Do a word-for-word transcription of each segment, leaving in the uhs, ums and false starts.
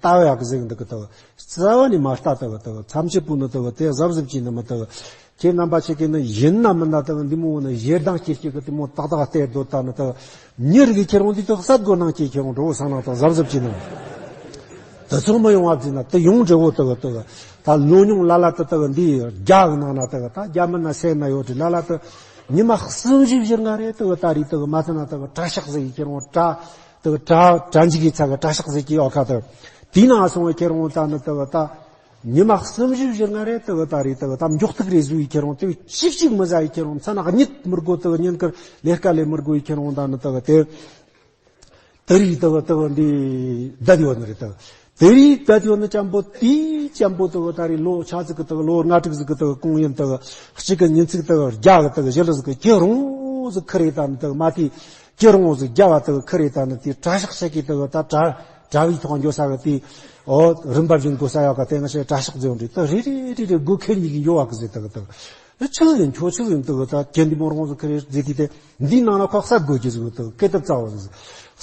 ལྟ་བ་ཡག་གི་ཟེར་གི་འདུག་གི་དག་རྩ་བ་ནས་མ་ལྟ་དག་དག་མཚམས་ཆད་པོ་ནི་དག་དེ་གཟབ་གཟབ་གྱིས་ནི་མི་དག་ཁྱེད་རྣམ་པ་ཆེ་གེ་ནི་ཡིན་ན་མིན་ན་དག་འདི་མོ་ནི་ཞེ་སྡང་སྐྱེ་སྐྱེ་གི་དེ་མོ་ཏག་ཏག་སྟེར་སྡོད་ད་ནི་དག་མྱི་རིགས་ཀྱི་ཁྱེད་རང་འདི་དག་གསར་སྒོ་ནང་སྐྱེ་ཁྱེད་རང་འགྲོ་བོ་སང་ནང་དག་གཟབ་གཟབ་གྱིས་ནི་དེ་ཚོ་མི་ཡོང་བ་བརྩིས་ན་དེ་ཡོང་འདྲ་བོ་དག་དག་ད་ལོ་ཉུང་ལ་ལ་དེ་དག་འདི་རྒྱ་གི་ནང་ན་དག་ད་རྒྱ་མི་ན་སེ་ན་ཡོད་དེ་ལ་ལ་དེ་ཉི་མ་གསུམ་བཞི་བཞི་ལྔ་རེ་དག་ད་རེས་དག་མ་ཐུན་ན་དག་གྲྭ་ཤག་ཟེར་ཡི་ཁྱེད་རང་གྲྭ། དེ་ག་གྲྭ་གྲྭ་འཇིག་གི་ཚ་ག་གྲྭ་ཤག་ཟེར་གྱི་ཡོད་ཁ་དེ། དེའི་ནང་སོང་བའི་ཁྱེད་རང་ད་ནི་དེ་ག་ད། ཉི་མ་གསུམ་བཞི་བཞི་ལྔ་རེ་དེ་ག་ད་རེད་དེ་ག་ད་མགྱོགས་ཐུག་རེ་བཟོ་ཡི་ཁྱེད་རང་དེ་གཅིག་གཅིག་མི་ཟ་ཡི་ཁྱེད་རང་མཚན་ན་གཉིད་མི་དགོས་དེ་ག་ཉིན་དཀར་ལས་ཀ་ལས་མི་དགོས་ཡི་ཁྱེད་རང་ད་ནི་དེ་ག་དེ། དེ་རིགས་དེ་ག་དེ་ག་འདི་བསྡད་ཡོད་ནི་རེད་དེ་ག་དེ་རིགས་བསྡད་ཡོད་ནི་ཅམ་པོ་དེའི་ཅམ་པོ་དེ་ག་ད་རེད་ལོ་ཆ་ཟིག་གི་དེ་ག་ལོ་ལྔ་དྲུག་ཟིག་གི་དེ་ག་གུང་ཡིན་དེ་ག་གཅིག་གི་ཉིན་ཚིག་དེ་ག་བརྒྱ་གི་དེ་ག་ཞི་ལི་ཟིག་གི་ཁྱེད་རང་ཟིག་ཁི་རེད་ད་ནི་དེ་ག་མ་དེ། སྐྱེ་རུང་ཟིག་རྒྱ་བ་དག་ཁི་རེ་ད་ནི་དེ་གྲྭ་ཤག་ཤག་གི་དག་ད་གྲྭ་གྲྭ་བའི་ཐོག་འགྱོ་ས་གི་དེ་ཨོ་རིམ་པ་བཞིན་དགོས་ས་ཡག་ག་དེ་ང་ཤེས་གྲྭ་ཤག་ཟེར་འདྲི་ད་རེ་རེ་རེ་རེ་དགོས་ཁེར་གཉིས་ཀྱི་འགྱོ་བ་གི་ཟེར་དག་དག་ཆི་ཟིག་ཁྱོ་ཆི་ཟིག་དག་ད་ཁྱེད་འདི་མོ་རང་ཟིག་ཁི་རེ་ཟེར་དེ་དེ་འདི་ནང་ན་ཁོ་གསར་དགོས་ཀྱི་ཟིག་དག་སྐད་དེ་རྩ་བ་ཟིག་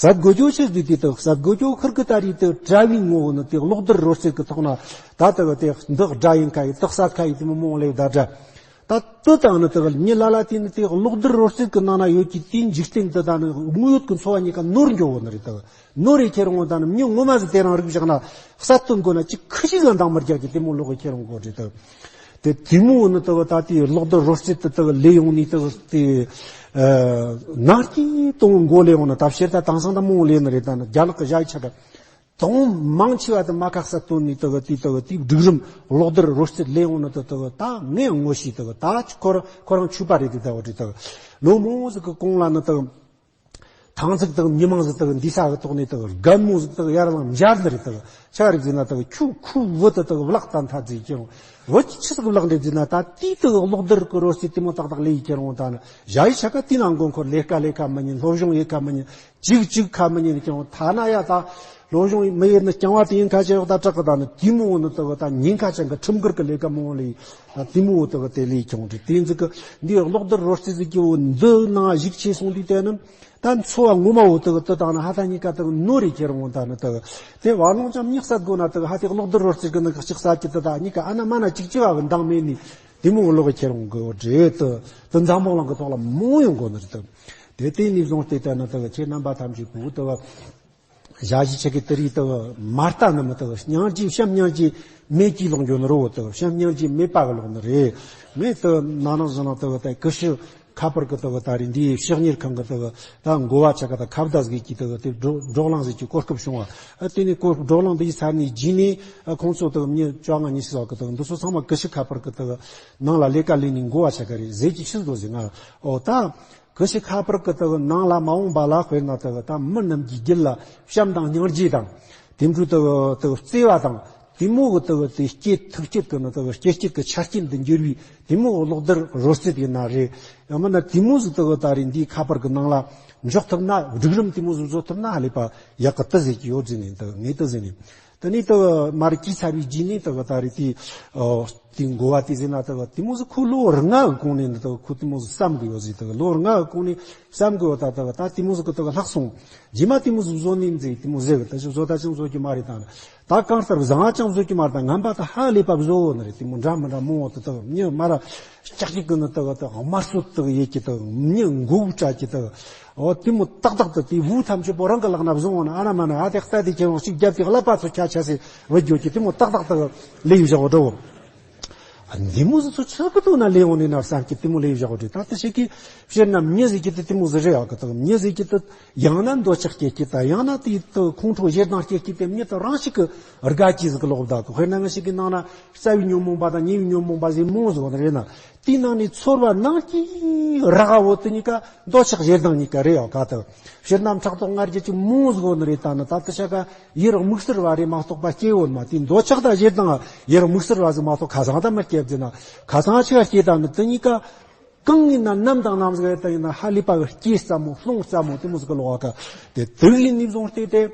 གསར་དགོས་རྒྱུ་ཆི་ཟིག་དེ་དག་གསར་དགོས་རྒྱུ་ཁིར་གི་ད་རེ་དག་གྲྭ་བའི་ངོ་བོ་ནི་དེ་གློག་རྡུལ་རོལ་རྩེད་གི་ཐོག་ན་ད་དག་དེ་འདི་དགྲ་ཡིན་ཁ་ཡི་དག་ས་ཁ་ཡི་དེ་མོ་མོ་ལེ་ད་དགྲ། ད་དེ་དང་ནི་དེ་ག་མྱི་ལ་ལ་དེ་ནི་དེ་གློག་རྡུལ་རོལ་རྩེད་ཀྱི་ནང་ན་ཡོད་ཀྱི་དེའི་འཇིག་རྟེན་འདི་དག་ནི་དངོས་ཡོད་ཀྱི་འཚོ་བ་གཉིས་ཀ་ནོར་འགྱོ་བོ་ནི་རེད་དེ་ག་ནོར་རེ་ཁྱེར་འོང་དང་ནི་མྱི་ངོ་མ་ཟིག་དེ་རང་རིག་བཞག་ན་གསར་གཏོད་དགོས་ན་ཅིག་ཁི་ཞིག་ལ་འདང་མི་རྒྱག་གི་དེ་མོ་ལོག་གི་ཁྱེར་འོང་གོ་རེད་དེ་དེ་དེ་མོ་ནི་དེ་ག་ད་དེ་གློག་རྡུལ་རོལ་རྩེད་དེ་དེ་ག་ལས་ཡོང་ནི་དེ་ག་དེ་ནང་སྐྱིད་གཏོང་མགོ་ལས་ཡོང་ན་ད་ཕྱིར་ད་དེང་སང་ད་མོ་ལས་ནི་རེད་ད་ནི་རྒྱ་ལག་གི་ཞ་ཡི་ཆ་ག་དང་མང་ཆེ་བ་དེ་མ་ཁག་ས་བཏོན་ནས་དེ་གི་དེ་དེ་གི་དེའི་སྒྲིག་རིམ་གློག་རྡུལ་རོལ་རྩེད་ལས་ཡོང་ནི་དེ་དེ་གི་ད་ངས་ངོ་ཤེས་དེ་གི་ད་ཁོ་རང་ཁོ་རང་ཆོས་པ་རེད་དེ་ད་བ་རེད་དེ་གི་ལོ་མང་ཟིག་གི་གོང་ལ་ནི་དེ་གི་ཐང་ཚིག་དེ་གི་མི་མང་ཟིག་དེ་གི་འདི་ས་གི་ཐོག་ནས་དེ་གི་རྒན་མོ་ཟིག་དེ་གི་ཡར་ལངས་མཇལ་ནི་རེད་དེ་གི་ཆ་རེད་ཟེར་ན་དེ་གི་ཁྱོད་ཁོའི་བུ་དེ་དེ་གི་བརླག་ད་མཐའ་རྫས་ཀྱི་རུང་བུ་ཆི་ཟིག་བརླག་འདྲེ་ཟེར་ན་ད་དེའི་དེ་གི་གློག་རྡུལ་གི་རོལ་རྩེད་དེ་མོ་ཏག་ཏག་ལས་ཡི་ཀྱི་རུང་ད་ནི་ཞ་ཡི་ཆ་ག་དེ་ན་མགོ་འཁོར་ལས་ཀ་ལས་ཀ་མི་ཉན་སློབ་སྦྱོང་ཡེ་ཀ་མི་ཉན། གཅིག་གཅིག་ཁ་མི་ཉན་ཀྱང་ཐ་ན་ཡ་ད་ལོ་གཞུང་མི་ཡེ་ནི་རྐྱང་བ་དེ་ཡིན་ཁ་ཆེ་ཡོག་ད་དྲག་གི་ད་ནི་དེ་མོ་ནི་དག་ད་ཉིན་ཁ་ཅན་གི་ཁྲིམས་འགལ་གི་ལས་ཀ་མང་ལས་ད་དེ་མོ་དག་དེ་ལས་ཀྱང་འདྲི་དེ་ཚིག་གི་འདི་གློག་རྡུལ་རོལ་རྩེད་ཟིག་གི་འོ་འདི་ནང་ཞིག་ཆེ་སོང་དུས་དེ་ནི་ད་འཚོ་བ་ངོ་མ་འོ་དག་དེ་དང་ནི་ཧ་ད་གཉིས་ཀ་དག་ནོར་རེ་ཁྱེར་འོང་ད་ནི་དག་དེ་བར་ལོང་ཅང་མྱི་གསར་དགོས་ན་དག་ཧ་དེ་གློག་རྡུལ་རོལ་རྩེད་གི་ནི་གཅིག་ས་ཀྱི་དེ་ད་གཉིས་ཀ་ཨ་ན་མ་ན་གཅིག་གཅིག་བ་གི་འདང་མེད་ནི་དེ་མོ་ལོག་གི་ཁྱེར་འོང་གི་འོ་འདྲེ་དེ་དེ་འཛམ་བུ་གླིང་གི་ཐོག་ལ་མང་ཡོང་གོ་ནི་རེད་དག་དེ་དེ་ནས་བཟུང་སྟེ་ལྟ་ན་དག་ཁྱེད་རྣམ་པ་ཐམས་ཅད་བུ་དག་ཞག་བཞི་ཆ་གི་དེ་རིགས་དག་མ་ལྟ་ནི་མི་དག་སྙིང་རྗེ་བྱམས་སྙིང་རྗེ་མེད་ཀྱིས་ལོག་འགྱོ་ནི་རོ་དག་བྱམས་སྙིང་རྗེ་མེད་པ་གི་ལོག་ནི་རེད། ངས་དག་ན་ནང་བཟོ་ན་དག་ད་ཀི་ཤི་ཁ་པར་གི་དག་ད་རེད་འདིའི་ཕྱག་གཉེར་ཁང་གི་དག་ད་འགོ་བ་ཆ་ག་ད་ཁ་བརྡ་ཟིག་གི་དག་དེ་བགྲོ་བགྲོ་གླེང་ཟིག་གི་གོ་སྐབས་བྱུང་བ་ཨ་དེ་ནས་གོ་བགྲོ་གླེང་འདི་ཡི་ཚར་ནས་རྗེས་ནས་ཨ་ཁོང་ཚོ་དག་མྱི་བཅོ་ལྔ་ཉི་ཤུ་ཟག་གི་དག་འདི་ཚོ་ཚང་མ་ཀི་ཤི་ཁ་པར་གི་དག་ནང་ལ་ལས་ཀ་ལས་ནས་འགོ་བ་ཆ་ག་རེད་ཟེར་གྱི་ཕྱིར་དོ་ཟིག་ང་ཨོ་ད། ཀི་ཤི་ཁ་པར་གི་དག་ནང་ལ་མ་འོངས་པ་ལ་དཔེར་ན་དག་ད་མི་རྣམས་ཀྱི་རྒྱུད་ལ་བྱམས་དང་སྙིང་རྗེ་དང་། དེ་འཕྲོ་དག་དག་བརྩེ་བ་དང་། དེ་མོ་གི་དག་དེ་སྐྱེ་ཐུག་སྐྱེད་གི་ནི་དག་སྐྱེ་སྐྱེད་གི་ཆ་རྐྱེན་དུ་འགྱུར་བའི་དེ་མོ་གི་གློག་རྡུལ་རོལ་རྩེད་ཡིན་ན་རེད། ཡང་མིན་ན་དེ་མོ་ཟིག་དག་ད་རེད་འདིའི་ཁ་པར་གི་ནང་ལ་འཇོག་ཐུབ་ན་སྒྲིག་རིམ་དེ་མོ་ཟིག་བཟོ་ཐུབ་ན་ཧ་ལས་པ་ཡག་གི་ཏི་ཟེར་གྱི་ཡོད་ཟེར་ནས་དག་ངས་ཏི་ཟེར་ནས། དེ་ནས་དག་མར་གྱིས་ཚར་བའི་རྗེས་ནས་དག་ད་རེད་དེ། དེ་འགོ་བ་དེ་ཟེར་ན་དག་དེ་མོ་ཟིག་ཁོ་ལོ་ལྔ་གི་གོང་ནས་ནི་དག་ཁོ་དེ་མོ་ཟིག་བསམ་གི་ཡོད་ཟིག་དག་ལོ་ལྔ་གི་གོང་ནས་བསམ་གི་ཡོད་ད་དག་ད་དེ་མོ་ཟིག་གི་དག་ལྷག་སོང་། རྗེས་མ་དེ་མོ་ཟིག་བཟོ་ནི་མཛེས་དེ་མོ་ཟེར་གི་ད་ཅིག་བཟོ་ད་ཅང་བཟོ་རྒྱུ་མ་རེད་ད་ནི་ད་གང་ལྟར་བཟང་ང་ཅང་བཟོ་རྒྱུ་མ་རེད་ད་ངན་པ་ད་ཧ་ལས་པ་བཟོ་འོ་ནི་རེད་དེ་མོ་འདྲ་མི་འདྲ་མང་བོ་དེ་དག་མྱི་མ་ར་ལྕགས་ཀྱི་ཀུན་ནི་དག་དག་དམར་གསོད་དག་ཡེད་ཀྱི་དག་མྱི་མགོ་བོ་བྲད་ཀྱི་དག་འོ་དེ་མོ་ཏག་ཏག་ཏུ་དེ་བུ་ཐམས་ཅད་པོ་རང་གི་ལག་ན་བཟུང་བ་ན་ཨ་ན་མ་ན་ཨ་དེ་རྩ་དེ་ཁྱེད་རང་གཅིག་རྒྱབ་དེ་ཀླད་པ་ཚོ་ཁྱ་ཁྱ་སེ་བུ་རྒྱོ་ཀྱི་དེ་མོ་ཏག་ཏག་ཏུ་ལས་ཡོད་བཞག་འགྲོ། འདི་མོ་ཟིག་ཚོ་ཆག་གི་འདུག་ན་ལས་འོང་ནས་ན་བསམ་གྱི་དེ་མོ་ལས་བཞག་འགྲོ་ད་དེ་ཞིག་གི་ཕྱིར་ན་མྱི་ཟིག་གི་དེ་དེ་མོ་ཟིག་རེད་ཨ་གི་དག་མྱི་ཟིག་གི་དེ་ཡང་ན་འདོད་ཆགས་སྐྱེ་ཀྱི་ད་ཡང་ན་དེ་དེ་ཁོང་ཁྲོ་ཞེ་སྡང་སྐྱེ་ཀྱི་དེ་མྱི་དེ་རང་ཞིག་གི་དགའ་ཀྱི་ཟིག་གི་ལོག་བདག་གི་དཔེར་ན་ང་ཞིག་གི་ནང་ན་རྩ་བའི་ཉོན་མོངས་པ་དང་ཉེ་བའི་ཉོན་མོངས་པ་ཟིག་མང་ཟིག་འོ་ན་རེད་ན། དེའི་ནང་ནས་ཚོར་བ་ནང་གི་རག་འོ་དེ་གཉིས་ཀ་འདོད་ཆགས་ཞེ་སྡང་གཉིས་ཀ་རེད་ཡོད་ག་དག་ཕྱིར་ནམ་ཕྲག་དོག་ང་རྒྱལ་གྱི་མོ་ཟིག་འོ་ནི་རེད་ད་ནི་ད་དེ་ཤ་ཀ་ཡིད་རང་མིག་སེར་བ་རེད་མ་གཏོགས་པ་སྐྱེ་འོ་མ་དེ་འདོད་ཆགས་དང་ཞེ་སྡང་ཡིད་རང་མིག་སེར་བ་ཟིག་མ་གཏོགས་ཁ་སང་ད་མི་སྐྱེ་བ་ཟེར་ན་ཁ་སང་ཆི་ཀ་སྐྱེ་ད་ནི་དེ་གཉིས་ཀ་གང་ཡིན་ན་ནམ་དང་ནམ་ཟིག་རེད་ད་ཡིན་ན་ཧ་ལས་པ་གི་སྐྱེ་ས་མོ་སློང་ས་མོ་དེ་མོ་ཟིག་གི་ལོག་ག་དེ་དུག་ཡིན་ནི་བཟུང་སྟེ་དེ།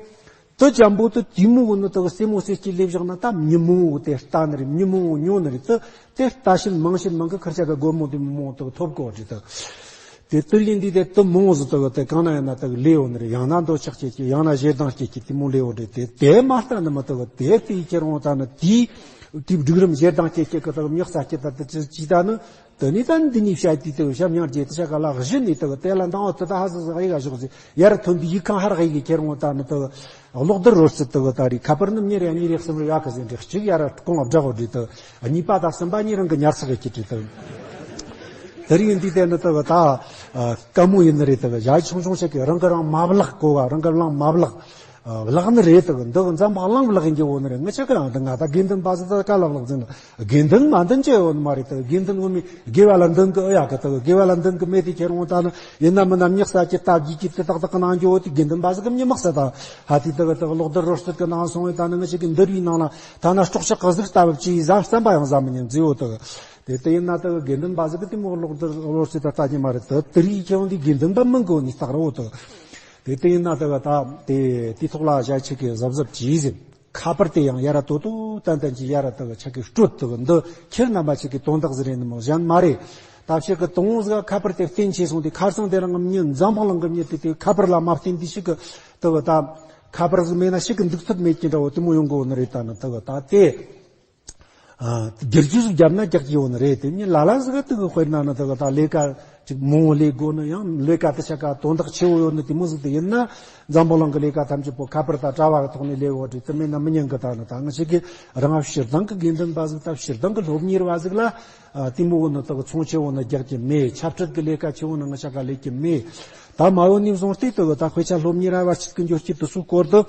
དེ་ཅམ་པོ་དེ་དེ་མོ་གི་ནི་དག་སེ་མོ་སེ་སྐྱིད་ལེབ་བཞག་ན་ད་མྱི་མོ་བོ་དེ་ལྟ་ནི་རེད། མྱི་མོ་བོ་ཉོ་ནི་རེད། དེ་དེ་ལྟ་ཤེས་མང་ཤེས་མང་གི་ཁར་ཆ་ག་སྒོར་མོ་དེ་མི་མོ་དག་ཐོབ་གོ་རེད་དག་དེ་ལྟར་ཡིན་དུས་དེ་དུ་མང་བོ་ཟིག་དུ་གི་དེ་གང་ན་ཡིན་ན་དུ་གི་ལས་ཡོད་ནི་རེད། ཡང་ན་འདོད་ཆགས་སྐྱེ་སྐྱེ། ཡང་ན་ཞེ་སྡང་སྐྱེ་སྐྱེ། དེ་མོ་ལས་ཡོད་རེད། དེ་དེ་མ་ལྟ་ནི་མི་དུ་གི་དེ་དེའི་ཁྱེར་འོང་ད་ནི་དེའི་དེའི་སྒྲིག་རིམ་ཞེ་སྡང་སྐྱེ་སྐྱེ་གི་དུ་གི་མྱི་ས་སྐྱེ་ད་དུ་ཅི་ཅི་ད་ནི། དེ་ནས་ད་འདི་ནས་བཤད་དུས་དུ་ཞབས་ཉར་རྗེས་དུ་ཤ་ག་ལ་གཞི་ནས་དུ་གི་དེ་ལ་འདང་བ་དུ་ད་ཧ་ཟི་ཟི་ཨེ་ག་ཞོག་ཟི་ཡར་ཐོན་དུས་ཡིག་ཁང་ཧར་ཨེ་གི་ཁྱེར་འོང་ད་ནི་དུ་གི་གློག་རྡུལ་རོལ་རྩེད་དུ་གི་ད་རེད། ཁ་པར་ནི་མྱི་རེ་གཉིས་རེ་གསུམ་རེ་ཡོད་གི་ཟེར་འདྲི། གཅིག་ཡར་གོང་བསྒྲགས་འོ་འདྲི་དུ། གཉིས་པ་དང་གསུམ་པ་གཉིས་རང་གི་ཉར་ཚགས་ཀྱི་ཁྱེར་ཏེ་དུ། དེ་རིང་འདི་དེ་ནི་དུ་གི་ད་དཀའ་མོ་ཡིན་ནི་རེད། དུ་གི་ཞ་ཆུང་ཆུང་ཞིག་གི་རང་གི་རང་མ་བརླག་གོ་བ། རང་གི་རང་མ་བརླག་བརླག་ནི་རེད། དུ་གི་འདི་གི་འཛམ་བུ་གླིང་བརླག་ཡིན་གྱི་འོ་ནི་རེད། ངི་ཆ་གི་ཡང་དུ་ང་ད་དགེ་འདུན་པ་ཟི་ད་དཀའ་ལ་བརླག་ཟིན་ན། དགེ་འདུན་མ་འདུན་ཅེས་ཡོད་ནི་མ་རེད། དུ་དགེ་འདུན་ངོ་མི་དགེ་བ་ལ་འདུན་གི་ཨེ་ཡ་གི། དུ་དགེ་བ་ལ་འདུན་གི་མེད་དེ་ཁྱེར་འོང་ད་ནི་ཡིན་ན་མིན་ན་མྱི་ས་ཀྱི་སྟབས་ཀྱིས་ཀྱི་དེ་ཏག་ཏག་གི་གནང་རྒྱུ་འོ་དེ་དགེ་འདུན་པ་ཟིག་གི་མྱི་མི་ས་ད་ཧ་དེ་དུ་གི་དུ་གློག་རྡུལ་རོལ་རྩེད་གི་ནང་སོང་བའི་ད་ནི་ངི་ཞིག་གི་འདི་རིགས་ནང་ལ་ཐ་ན་སྲོག་ཆགས་གི་གཟུགས་ལྟ་བུ་ཅི་ཟ་བསམ་པ་ཡང་ཟ་མི་ཉན་ཟི་འོ་དུ་གི། དེ་དེ་ཡིན་ན་དུ་གི་དགེ་འདུན་པ་ཟིག་གི་དེ་མོ་གློག་རྡུལ་རོལ་རྩེད་ད་ལྟ་ཉི་མ་རེད། དུ་དེ་རིགས་ཁྱེར་འོང་དེ་དགེ་འདུན་པ་མིན་གི་འོ་ནི་སྟག་ར་འོ་དུ་གི། དེ་དེ་ཡིན་ན་དུ་གི་ད་དེ་དེ་ཐོག་ལ་ཞ་ཆེ་གི་གཟབ་གཟབ་ཅི་ཟིན། ཁ་པར་དེ་ཡང་ཡ་ར་ཏོ་ཏོ་ཏན་ཏན་གྱི་ཡ་ར་དུ་གི་ཆ་གི་སྤྲོད་དུ་གི་འདི་ཁྱེར་རྣམ་པ་ཆེ་གི་དོན་དག་ཟིག་རེད་ནི་མོ་གཞན་མ་རེད། ད་ཕྱིར་གི་དང་བོ་ཟིག་ཁ་པར་དེ་བརྟེན་ཆེ་སོང་དུས་ཁ་སང་དེ་རིང་ངམ་ཉིན་འཛམ་བུ་གླིང་གི་མྱི་དེ་དེ་ཁ་པར་ལ་མ་བརྟེན་དུས་ཤིག་གི་དུ་གི་ད་ཁ་པར་ཟིག་མེད་ན་ཤིག་གི་འདུག་ཐུབ་མེད་ཀྱི་འདྲ་བོ་དེ་མོ་ཡོང་གི་འོ་ནི་རེད། ད་ནི་དུ་གི་ད་དེ། ཨ། བསྒྱུར་བཅོས་སུ་བརྒྱབ་ན་རྒྱག་གི་ཡོད་ནི་རེད། དེ་ནི་ལ་ལ་ཟིག་ག་དུ་གི་དཔེར་ན་ནི་དུ་གི་ད་ལས་ཀ་ཅིག་མང་བོ་ལས་དགོས་ནི། ཡང་ལས་ཀ་དུ་ཆ་ག་དོན་དག་ཆེ་བོ་ཡོད་ནི་དེ་མོ་ཟིག་དེ་ཡིན་ན་འཛམ་བུ་གླིང་གི་ལས་ཀ་ཐམས་ཅད་པོ་ཁ་པར་དང་དྲ་བ་གི་ཐོག་ནས་ལས་འོ་དྲི་དུ་མེད་ན་མི་ཉན་གི། ད་ནི་ད་ང་ཞིག་གི་རང་སྤྱིར་བཏང་གི་དགེ་འདུན་པ་ཟིག་ད་སྤྱིར་བཏང་གི་སློབ་གཉེར་བ་ཟིག་ལ་ཨ་དེ་མོ་བོ་ནི་དུ་གི་ཚོང་ཆེ་བོ་ནི་རྒྱག་གི་མེད། ཆབ་སྲིད་གི་ལས་ཀ་ཆེ་བོ་ནི་ང་ཆ་ག་ལས་ཀྱི་མེད། ད་མ་ཡོད་ནས་བཟུང་སྟེ་དུ་གི་ད་དཔེ་ཆ་སློབ་གཉེར་བ་ཆིག་གི་འགྱུར་སྐྱིད་དུ་སུ་སྐོར་དུ།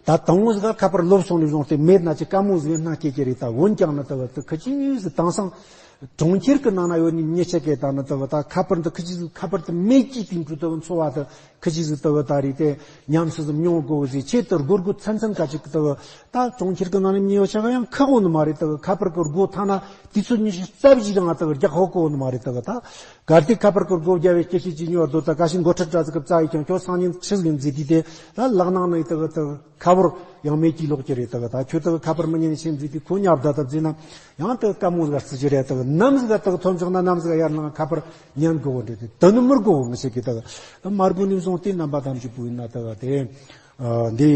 ད་དང་བོ་ཟིག་ཁ་པར་ལོབས་སོང་ནས་བཟུང་སྟེ་མེད་ན་ཅི་དཀའ་མོ་ཟིག་སྣང་སྐྱེ་ཀྱི་རེད། ད་འོན་ཀྱང་ནི་དུ་བ་དུ་ཁི་ཅི་ཟིག་དེང་སང་གྲོང་ཁྱེར་གི་ནང་ན་ཡོད་ནི་མྱི་ཆེ་གེ་ད་ནི་དུ་བ་ད་ཁ་པར་འདི་ཁི་ཅི་ཟིག་ཁ་པར་དུ་མེད་ཀྱི་དེ་འཕྲུལ་དུ་འཚོ་བ་དུ་ཁི་ཅི་ཟིག་དུ་བ་ད་རེད་དེ་ཉམས་སུ་ཟིག་མྱོང་དགོས་ཟིག་ཆེད་དུ་སྒོར་སྒོར་ཚན་ཚན་ཁ་ཅིག་དུ་བ་ད་གྲོང་ཁྱེར་གི་ནང་ནས་མྱི་ཡོད་ཆ་ག་ཡང་ཁག་འོང་ནི་མ་རེད། དུ་བ་ཁ་པར་གི་སྒོ་ཐ་ན་དུས་ཚོད་ཉི་ཤུ་རྩ་བཞི་རིང་ང་དུ་བ་རྒྱག་ཧོ་གོ་ནི་མ་རེད། དུ་བ་ད། གལ་ཏེ་ཁ་པར་གི་སྒོ་བརྒྱབ་པའི་སྐྱེ་ཤི་ཅི་ཉོ་བར་དོ་ད་ཀ་ཤི་འགོ་ཁྲིད་དྲ་ཟིག་གི་རྩ་ཡི་ཀྱང་ཁྱོད་སང་ཉིན་ཆི་ཟིག་ཡིན་ཟིག་དུས་དེ་ད་ལག་ནང་ནས་དུ་དུ་ཁ་བོར་ཡང་མེད་ཀྱི་ལོག་ཀྱི་རེད། དུ་ད་ཁྱོད་དུ་ཁ་པར་མི་ཉན་ཤེས་ཟིག་དུས་ཁོ་ཉབ་ད་ད་ཟིན་ན་ཡང་དུ་དཀའ་མོ་ཟིག་རྩི་ཅི་རེད། དུ་ནམ་ཟིག་དུ་ཐོན་ཆོག་ན་ནམ་ཟིག་ཡར་ལངས་ཁ་པར་ཉན་དགོས་འདྲི་དུ་དུ་ནི་མི་དགོས་མི་ཤེས་ཀྱི། དུ་མར་གོ་ནས་བཟུང་སྟེ་རྣམ་པ་ཐམས་ཅད་པོ་ཡིན་ན་དུ་དེ། ཨ། འདི་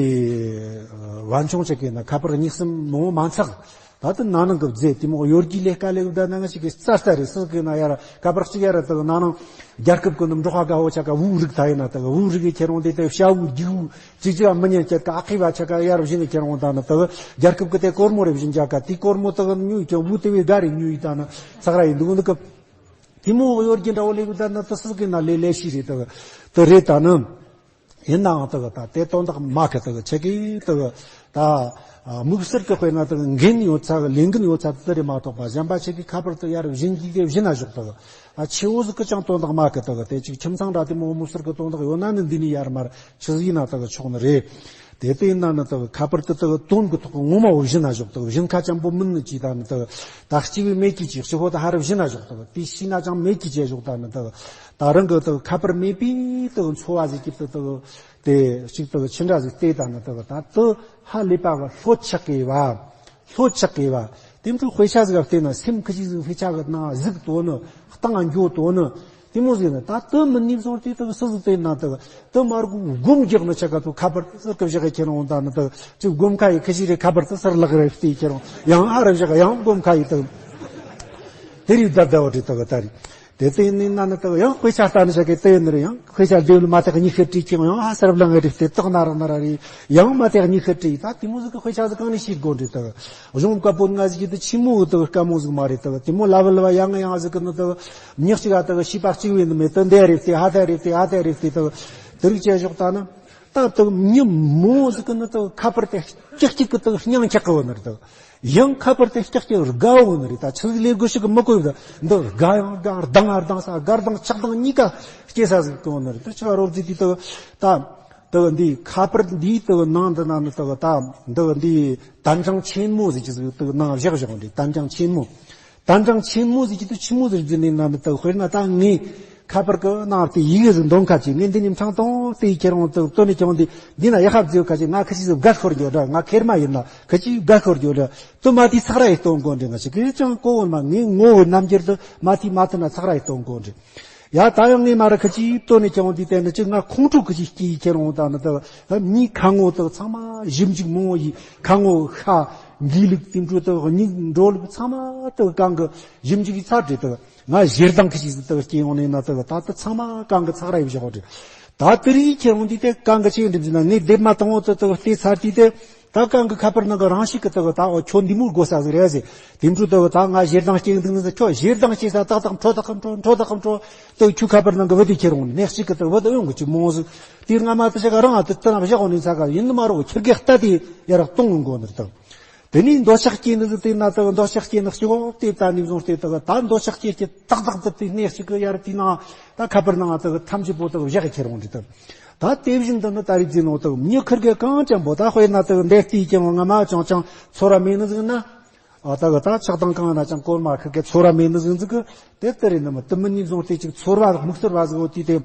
ཨ། བན་ཆུང་ཅིག་གིས་ན་ཁ་པར་གཉིས་གསུམ་མང་བོ་མ་འཚག་ད་ལྟ་ན་ནིང་གི་རྫས་དེ་མོ་གཡོ་སྒྱུའི་ལས་ཀ་ལས་གི་ད་ན་ང་ཞིག་གི་རྩ་རྩ་རེད། སུ་གི་ན་ཡར་ཁ་པར་གཅིག་ཡར་དུ་ན་ནིང་རྒྱལ་ཁབ་གི་ནི་འབྲོག་པ་དགའ་བོ་ཆ་ག་བོའུ་རིག་ད་ཡིན་ན་དུ་བོའུ་རིག་གི་ཁྱེར་འོང་དེ་དུ་ཤ་བོའུ་རྒྱུག་བོའུ་ཅིག་ཅིག་མི་ཉན་ཁྱེར་ག་ཨ་ཁི་བ་ཆ་ག་ཡར་བཞིན་ནི་ཁྱེར་འོང་ད་ནི་དུ་རྒྱལ་ཁབ་གི་དེ་སྒོར་མོ་རེ་བཞིན་རྒྱག་ག་དེ་སྒོར་མོ་དུ་ཉོས་ཀྱང་བོའུ་དེ་བས་དགའ་རེ་ཉོས་ཡིན་ད་ནི་ཚག་ར་ཡིན་འདུག་འདུག་གི། དེ་མོ་གཡོ་སྒྱུ་འདྲ་བོ་ལས་གི་ད་ནི་དུ་སུ་གི་ན་ལས་ལས་ཤི་རེད་དུ་དུ་རེད་ད་ནི། ཡིན་ནའང་དུ་གི་ད་དེ་དོན་དག་མ་གི་དུ་གི་ཆེ་གི་དུ་གི་ད་དམིགས་བསལ་གི་དཔེར་ན་དུ་གི་འགན་ཡོད་ཚ་གི་ལས་འགན་ཡོད་ཚ་དུ་རེ་མ་གཏོགས་པ་གཞན་པ་ཆེ་གི་ཁ་པར་དུ་ཡར་བཞིན་གྱི་དེ་བཞིན་ན་ཞོག་དུ་གི་ད་ཆེ་བོ་ཟིག་གི་ཅང་དོན་དག་མ་གི་དུ་གི་དེ་ཅིག་ཁྱིམ་ཚང་འདྲ་དེ་མོ་དམིགས་བསལ་གི་དོན་དག་ཡོད་ན་ནི་འདི་ནས་ཡར་མར་ཆི་ཟིག་ཡིན་ན་དུ་གི་ཆོག་ནི་རེད། དེ་ལྟ་ཡིན་ན་ནི་དུ་གི་ཁ་པར་དུ་དུ་གི་དོན་གི་ཐོག་གི་ངོ་མ་བོ་བཞིན་ན་ཞོག་དུ་གི་བཞིན་ཁ་ཅང་པོ་མིན་ནི་ཅི་ད་ནི་དུ་གི་ད་གཅིག་བས་མེད་ཀྱི་ཅིག་གཅིག་པོ་དུ་ཧ་རུ་བཞིན་ན་ཞོག་དུ་གི་དེ་ཤི་ན་ཅང་མེད་ཀྱི་ཅེ་ཞོག་ད་ནི་དུ་གི་ད་རང་གི་དུ་ཁ་པར་མེད་པའི་དུ་འཚོ་བ་ཟིག་གི་དུ་དུ་དེ་གཅིག་དུ་ཆི་འདྲ་ཟིག་བལྟས་ད་ནི་དུ་ད་དུ་ཧ་ལས་པ་གི་ལྷོད་ཆགས་གི་བ། ལྷོད་ཆགས་གི་བ། དེ་འཕྲོ་དཔེ་ཆ་ཟིག་བལྟས་ན་སེམས་ཁི་ཅིག་ཟིག་དཔེ་ཆ་གི་ནང་གཟིགས་དོ་ནི་བཏང་འགྱོ་དོ་ནི་དེ་མོ་ཟིག་ནི་ད་དུ་མི་ནིབ་སོང་དེ་དུ་སུ་ཟིག་བལྟས་ན་དུ་དུ་མར་གུ་སྒོམ་རྒྱག་ནི་ཆ་ག་དུ་ཁ་པར་དུ་སུ་གི་བཞག་གི་ཁྱེར་འོང་ད་ནི་དུ་ཅིག་སྒོམ་ཁ་ཡི་ཁི་ཅིག་རེ་ཁ་པར་དུ་སར་ལག་རེ་བལྟས་ཁྱེར་འོང་ཡང་ཨ་རེ་བཞག་ཡང་སྒོམ་ཁ་ཡི་དུ་དེ་རིགས་ད་ད་བ་དེ་དུ་གི་ད་རིགས། དེ་ལྟ་ཡིན་ན་ནི་དག་ཡང་དཔེ་ཆ་ལྟ་ནི་ཞག་གི་ལྟ་ཡིན་ནི་རེད། ཡང་དཔེ་ཆ་འདེབས་ལ་མ་ཐེག་གཉིས་ཤད་བྲིས་ཀྱང་ཡང་ཧ་སར་བླང་གི་རེད་དེ་དག་ན་རག་ན་ར་རེད། ཡང་མ་ཐེག་གཉིས་ཤད་བྲིས་ད་དེ་མོ་ཟིག་གི་དཔེ་ཆ་ཟིག་གང་ནས་ཤེས་དགོས་འདྲི་དག་གཞུང་བཀའ་པོད་ལྔ་ཟིག་གི་དུ་ཆི་མོ་གི་དག་དཀའ་མོ་ཟིག་མ་རེད་དག་དེ་མོ་ལ་བ་ལ་བ་ཡང་ཡང་ཟིག་གི་ནི་དག་མྱི་གཅིག་ག་དག་ཤེས་པ་གཅིག་བས་ནི་མེད་དུ་འདས་རེད་དེ་ཧ་ཐ་རེད་དེ་ཧ་ཐ་རེད་དེ་དག་དེ་རིགས་བྱས་ཞོག་ད་ནི། ད་དུ་མྱི་མོ་ཟིག་གི་ནི་དུ་ཁ་པར་དེ་ཀྱག་ཀྱག་གི་དུ་སྙིང་ཆག་གི་བ་ནི་རེད་དུ། ཡང་ཁ་པར་དེ་ཀྱག་ཀྱག་དགའ་བོ་ནི་རེད། ད་ཆི་ཟིག་ལས་དགོས་ཤིག་གི་མི་གོ་བ་འདི་དགའ་ཡང་དགའ་སྡང་ཡང་སྡང་ས་དགའ་སྡང་ཆགས་སྡང་གཉིས་ཀ་སྐྱེ་ས་ཟིག་གི་བ་ནི་རེད། དུ་ཆི་བ་རོབ་ཟིག་དུས་དུ་ད་དུ་འདི་ཁ་པར་འདིའི་དུ་ནང་དུ་ན་ནི་དུ་ད་འདི་འདི་དན་ཅང་ཆེན་མོ་ཟིག་ཅི་ཟིག་དུ་ནང་བཞག་བཞག་འདི་དན་ཅང་ཆེན་མོ། དན་ཅང་ཆེན་མོ་ཟིག་གི་དུ་ཆི་མོ་ཟིག་འཛིན་ནས་ན་ནི་དུ་དཔེར་ན་ད་ངས་ཁ་པར་གི་ནང་དུ་ཡི་གེ་ཟིག་འདོན་ཁ་ཅིག་ངས་འདི་ནས་མཚང་དང་དེ་ཡི་ཁྱེར་འོང་དུ་བཏོན་ནས་ཀྱང་འདི་འདི་ན་ཡ་ཁ་བརྫིས་ཁ་ཅིག་ང་ཁ་ཅིག་ཟིག་དགའ་ཤོར་འགྱོ་འདྲ། ང་ཁེར་མ་ཡིན་ན་ཁ་ཅིག་དགའ་ཤོར་འགྱོ་འདྲ། དུ་མ་དེ་ཚག་ར་ཡི་གཏོང་དགོས་འདྲི། ང་ཞིག་གིས་ཀྱང་གོ་བོ་མ་ངས་ངོ་བོའི་རྣམ་འགྱུར་དུ་མ་དེ་མ་དུ་ན་ཚག་ར་ཡི་གཏོང་དགོས་འདྲི། ཡ་ད་ཡང་ངས་མ་ར་ཁ་ཅིག་བཏོན་ནས་ཁྱེར་འོང་དུས་དེ་ནི་ཅིག་ང་ཁོང་ཁྲོ་ཁ་ཅིག་སྐྱེས་ཁྱེར་འོང་། ད་ནི་ད་མིའི་ཁ་ངོ་དག་ཚང་མ་ཞིབ་འཇུག་མང་བོ་ཡིས་ཁ་ངོ་ཤ་འདི་ལུགས་དེ་འཕྲོ་དག་སྙིགས་འགྲོ་ལུགས་ཚང་མ་དག་གང་གི་ཞིབ་འཇུག་ཡིས་ཚར་དུས་དག་ང་ཞེ་སྡང་ཁ་ཅིག་ཟིག་དག་སྐྱེས་འོང་ནས་ན་དག་ད་ད་ཚང་མ་གང་གི་ཚག་ར་ཡི་བཞག་འོང་དུས། ད་དེ་རིགས་ཁྱེར་འོང་དུས་དེ་གང་གི་ཆེ་འགྲིམ་ཟིན་ན་ངས་སྡེབ་མ་དང་བོ་དག་དག་བལྟས་ཚར་དུས་དེ། ད་གང་གི་ཁ་པར་ནང་གི་རང་ཤུགས་ཀྱིས་དག་ད་འོ་ཁྱོད་འདི་མོ་དགོས་ས་ཟིག་རེད་ཟེར། དེ་འཕྲོ་དག་ད་ང་ཞེ་སྡང་སྐྱེ་འདུག་ནི་ཟེར། ཁྱོད་ཞེ་སྡང་སྐྱེ་ས་ཏག་ཏག་འཕྲོ་ཏག་འཕྲོ་འཕྲོ་ཏག་འཕྲོ་དག་ཁྱོད་ཁྱོད་ཁ་པར་ནང་གི་བུ་དེ་ཁྱེར་འོང་ནས་ཤུགས་ཀྱིས་དག་བུ་དེ་ཡོང་གི་ཅིག་མོ་ཟིག་དེ་སྔ་མ་དེ་ཞག་རང་ཨ་དེ་དེ་ན་བཞག་འོང་ནས་ས་ག་ཡིན་ནི་མ་རོགས་ཁྱེར་གེ་ལྟ་དེ་ཡ་རག་གཏོང་ཡོང་དགོས་ནི་རེད་དག་དེ་ནས་འདོད་ཆགས་སྐྱེ་ནི་ཟིག་དེ་ན་དག་འདོད་ཆགས་སྐྱེ་ནི་ཤི་གོ་དེ་ད་ནས་བཟུང་སྟེ་དག་ད་འདོད་ཆགས་སྐྱེ་སྐྱེ་ཏག་ཏག་དེ་དེ་ནས་ཤུགས་ཀྱིས་ཡར་དེ་ན་ད་ཁ་པར་ནང་དག་ཐམས་ཅད་པོ་དག་བཞག་ཁྱེར་འོང་རེད་དག་ད་དེ་བཞིན་དུ་ནི་ད་རིག་འཛིན་ནོ་དག་མྱི་ཁིར་གེ་གང་ཅན་པོ་ད་དཔེར་ན་དག་འདས་ལྟས་ཀྱང་ང་མ་ཅང་ཅང་ཚོར་བ་མེད་ནི་ཟིག་ན། ཨ་དག་ད་ཆགས་སྡང་གང་ན་ཅང་གོར་མ་ཁིར་གེ་ཚོར་བ་མེད་ནི་ཟིག་ཟིག་གི་དེ་ལྟར་ཡིན་ནི་མ་དུ་མི་ནི་བཟུང་སྟེ་ཅིག་ཚོར་བ་མུག་ཚོར་བ་ཟིག་འོ་དུས་དེ།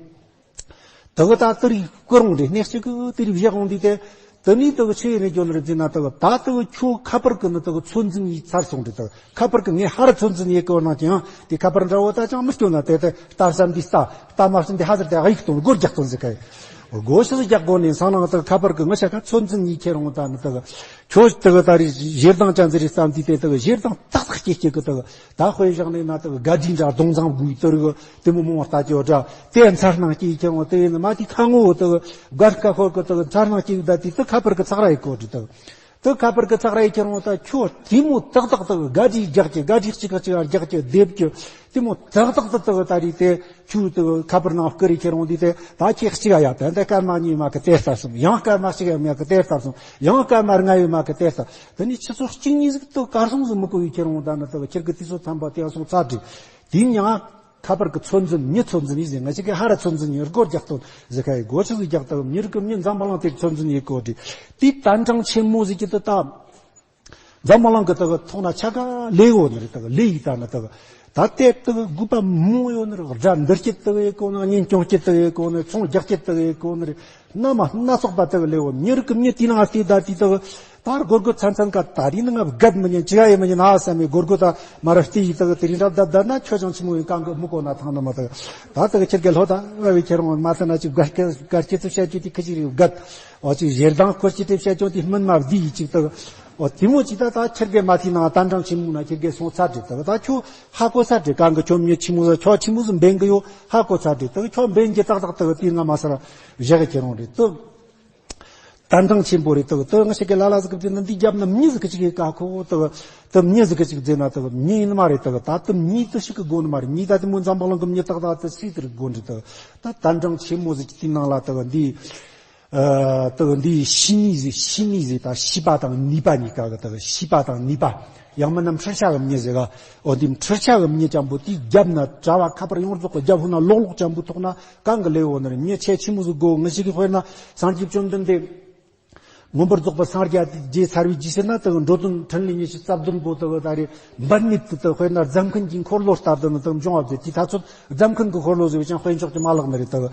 དག་ད་དེ་རིགས་སྐུ་རུང་རེ་གནས་གཅིག་གི་དེ་རིགས་བཞག་འོང་དུས་དེ། དེ་ནས་དག་ཆི་ཡིན་ནས་སྐྱོན་རེད་ཟེར་ན་དག་ད་དག་ཁྱོད་ཁ་པར་གི་ནི་དག་ཚོད་འཛིན་ཡིས་ཚར་སོང་རེད་དག་ཁ་པར་གི་ངས་ཧར་ཚོད་འཛིན་ཡེ་གོ་ནང་ཀྱང་དེ་ཁ་པར་འདྲ་བོ་ད་ཅང་མི་སྐྱོན་ན་དེ་དེ་ལྟ་བསམ་འདི་ལྟ་ལྟ་མ་བསམ་འདི་ཧ་ཟེར་དེ་ཨ་ཡིག་གཏོང་སྒོ་རྒྱག་གཏོང་ཟེར་གི་སྒོ་ཕྱི་རྒྱག་དགོས་ནས་སང་ནང་དག་ཁ་པར་གི་ངི་ཤ་ཁ་ཚོད་འཛིན་ཡིས་ཁྱེར་འོང་ད་ནི་དག་ཁྱོད་དག་ད་རེས་ཞེ་སྡང་ཅན་ཟེར་རེད་བསམ་དུས་དེ་དག་ཞེ་སྡང་ཏག་ཏག་སྐྱེ་སྐྱེ་གི་དག་ད་དཔེ་བཞག་ནས་ན་དག་དགའ་སྡིག་འདྲ་གདོང་བཟང་དགོས་དེ་རིགས་དེ་མོ་མོ་ལྟ་ཀྱོ་འདྲ་དེ་མཚར་སྣང་སྐྱེ་ཁྱེར་འོང་དེ་ཡིན་ན་མ་དེ་ཁ་ངོ་བོ་དག་སྒར་ཁ་ཤོར་གི་དག་མཚར་སྣང་སྐྱེ་གི་ད་དེ་དག་ཁ་པར་གི་ཚག་ར་ཡི་གོ་དྲི་དག་དུ་ཁ་པར་གི་ཚག་ར་ཡི་ཁྱེར་འོང་ད་ཁྱོད་དེ་མོ་ཏག་ཏག་ཏག་ག་དྲི་རྒྱག་གི་ག་དྲི་གཅིག་ག་གཅིག་རྒྱག་གི་སྡེབ་གི་དེ་མོ་ཏག་ཏག་ཏག་ཏག་ད་རི་དེ་ཁྱོད་དུ་ཁ་པར་ནང་བསྐུར་རི་ཁྱེར་འོང་དུས་དེ་ད་ཁྱེད་གཅིག་ཨ་ཡ་ད་འདི་སྐར་མ་གཉིས་མ་གི་དེ་ལྟ་སོང་། ཡང་སྐར་མ་གཅིག་ཨ་མ་གི་དེ་ལྟ་སོང་། ཡང་སྐར་མ་ལྔ་ཡོད་མ་གི་དེ་ལྟ། དེ་ནས་ཆུ་ཚོད་གཅིག་གཉིས་ཟིག་དུ་གར་སོང་ཟིག་མི་གོ་ཡི་ཁྱེར་འོང་ད་ནི་དུ་ཁྱེད་ཀྱི་དུས་ཚོད་ཐམ་པ་དེ་ཡང་སོང་ཚར་དྲི། དེ་ཡང་ཁ་པར་གི་ཚོད་འཛིན་མྱི་ཚོད་འཛིན་ཡིན་ཟེར། ང་ཅག་གི་ཧ་ར་ཚོད་འཛིན་ཡིན་སྒོར་རྒྱག་སྟོན་ཟེར་ཁ་ཡི་སྒོ་ཆི་ཟིག་རྒྱག་ཏུ་མྱི་རིགས་ཀྱི་མྱི་འཛམ་བུ་གླིང་དེར་ཚོད་འཛིན་ཡིན་གོ་དྲི། དེ་དན་གྲངས་ཆེན་མོ་ཟིག་གི་དུ་ད། འཛམ་བུ་གླིང་གི་དུ་ཐོག་ན་ཆ་ག་ལས་འོ་ནི་རེད་དུ་ལས་ཡིན་ད་ནི་དུ། ད་ལྟའི་དུ་དགོས་པ་མང་ཡོད་ནི་རེད། དགྲ་འདུལ་སྐྱིད་དུ་ཡིན་གོ་ནི། གཉེན་སྐྱོང་སྐྱིད་དུ་ཡིན་གོ་ནི། ཚོང་རྒྱག་སྐྱིད་དུ་ཡིན་གོ་ནི་རེད། སྣ་མ་སྣ་ཚོགས་པ་དག་ལེའོ། མྱི་རིགས་ཀྱི་མྱི་དེ་ནང་བལྟས་ད་དེ་དག་ད་སྒོར་སྒོར་ཚན་ཚན་ཀ་ད་རིང་ནི་ང་བརྒལ་མི་ཉན་ཅི་ག་ཡེ་མི་ཉན་ཨ་བསམ་མི་སྒོར་སྒོར་ད་མ་ར་བལྟས་ཡི་དག་དེ་རིང་རབ་ད་ད་ན་ཁྱོད་ཅང་ཆི་མོ་ཡིན་གང་གི་མི་གོ་ན་ཐང་ན་མ་དག་ད་དག་ཁྱེར་གེ་ལྷོ་ད་བ་བའི་ཁྱེར་འོང་མ་ཐ་ན་ཅིག་བརྒལ་སྐད་བརྒལ་སྐད་ཚུ་བཤད་རྒྱུ་དེ་ཁི་ཅིག་རེད་བརྒལ་འོ་ཅིག་ཞེ་སྡང་སྐོར་ཅིག་དེ་བཤད་རྒྱུ་དེ་སྨིན་མ་བསྡུས་ཡི་ཅིག་དག་འོ་དེ་མོ་ཅིག་ད་ད་ཁྱེར་གེ་མ་ཐི་ནང་ད་འགྲང་ཆི་མོ་ན་ཁྱེར་གེ་སོང་ཚར་དེ་དག་ད་ཁྱོད། ཧ་གོ་ཚར་དེ་གང་གི་ཁྱོད་མྱི་ཆི་མོ་ཟ་ཁྱོད་ཆི་མོ་ཟིག་འབེན་གི་ཡོད་ཧ་གོ་ཚར་དེ་དག་ཁྱོད་འབེན་གི་ཏག་ཏག་དག་དེ་ང་མ་སར་བཞག་གི་ཁྱེར་འོང་རེད་དུ། དན་གྲངས་ཆེན་པོ་རེད་དུ་དུ་ང་ཞིག་གི་ལ་ལ་ཟིག་གི་དེ་ན་འདི་རྒྱབ་ན་མྱི་ཟིག་གི་ཅིག་གི་ཀ་ཁོ་དུ་དུ་མྱི་ཟིག་གི་ཅིག་ཟེར་ན་དུ་མྱི་ཡིན་མ་རེད་དུ་ད་དུ་མྱི་དུ་ཞིག་གི་དགོ་ནི་མ་རེད། མྱི་ད་དེ་མོ་འཛམ་བུ་གླིང་གི་མྱི་ཏག་ཏག་དུ་སྲིད་དུ་དགོ་འདྲི་དུ་ད་དན་གྲངས་ཆེན་མོ་ཟིག་གི་དེ་ནང་ལ་དུ་འདི། ཨ། དག་འདིའི་ཤི་ནི་ཟེར་ཤི་ནི་ཟེར་ད་ཤི་པ་དང་ནི་པ་གཉིས་ཀ་གི་དག་ཤི་པ་དང་ནི་པ། ཡང་མིན་ན་འཕྲུལ་ཆ་གི་མྱི་ཟེར་ག་འོ་འདི་འཕྲུལ་ཆ་གི་མྱི་ཅན་པོ་དེའི་རྒྱབ་ན་གྲྭ་བ་ཁ་པར་ཡོངས་རྫོགས་གི་རྒྱབ་ཧུ་ན་ལོག་ལོག་ཅན་པོ་ཐོག་ན་གང་གི་ལེའུ་ནི་རེད། མྱི་ཆེ་ཆི་མོ་ཟིག་དགོ་ངི་ཞིག་གི་དཔེར་ན་སངས་རྒྱས་བཅོམ་ལྡན་འདས། མངོན་པར་རྫོགས་པར་སངས་རྒྱས་ཏེ་རྗེས་ཚར་བའི་རྗེས་ཟེར་ན་དག་འགྲོ་དོན་འཕྲིན་ལས་ཉི་ཤུ་རྩ་བདུན་པོ་དག་ད་རེས་འབད་མེད་དུ་དག་དཔེར་ན་རྫ་མཁན་གྱི་འཁོར་ལོ་ལྟར་དུ་ནི་དག་འབྱུང་བ་མཛད་དེ་ད་ཚོད་རྫ་མཁན་གྱི་འཁོར་ལོ་ཟེར་བའི་ཅང་དཔེ་འཇོག་གི་མ་ལག་ནི་རེད་དག་